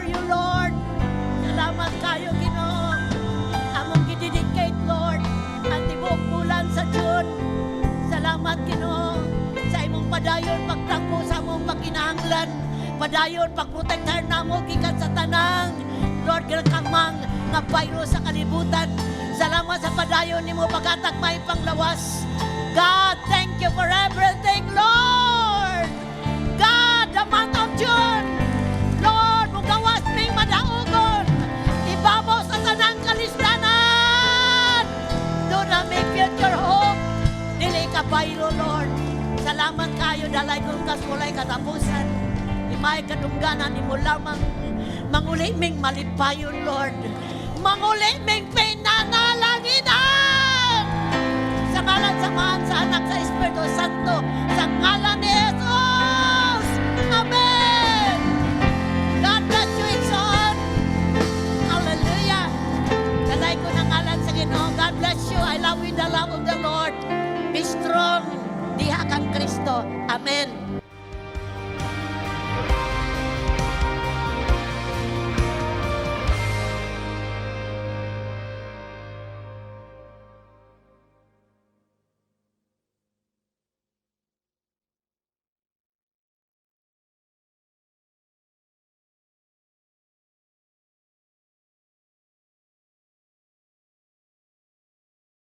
honor you, Lord. Salamat kayo, Ginoo. Among gidedicate, Lord, ang tibuok bulan sa June. Salamat, Ginoo, sa imong padayon pagtagpo sa among pagkinahanglan. Padayon pagprotektar namo gikan sa tanang, Lord, kamang nga virus sa kalibutan. Salamat sa padayon nimo paghatag may panglawas. God, thank you for everything, Lord. God, the month of June, Lord, mugawas ming madaugon. Ibabaw sa tanang kalisdanan. Duna may future hope. Dili ka baylo, Lord. Salamat kayo, dalay kong kas walay katapusan. Imay kadungganan nimo lamang. Manguli ming malipayon, Lord. Manguli ming pinanalanginan. Sa ngalan sa Amahan, sa Anak, sa Espiritu Santo, sa ngalan ni Jesus. Amen. God bless you, Igsoon. Hallelujah. Dalay ko ng ngalan sa Ginoo. God bless you. I love you in the love of the Lord. Be strong. Diha kang Kristo. Amen.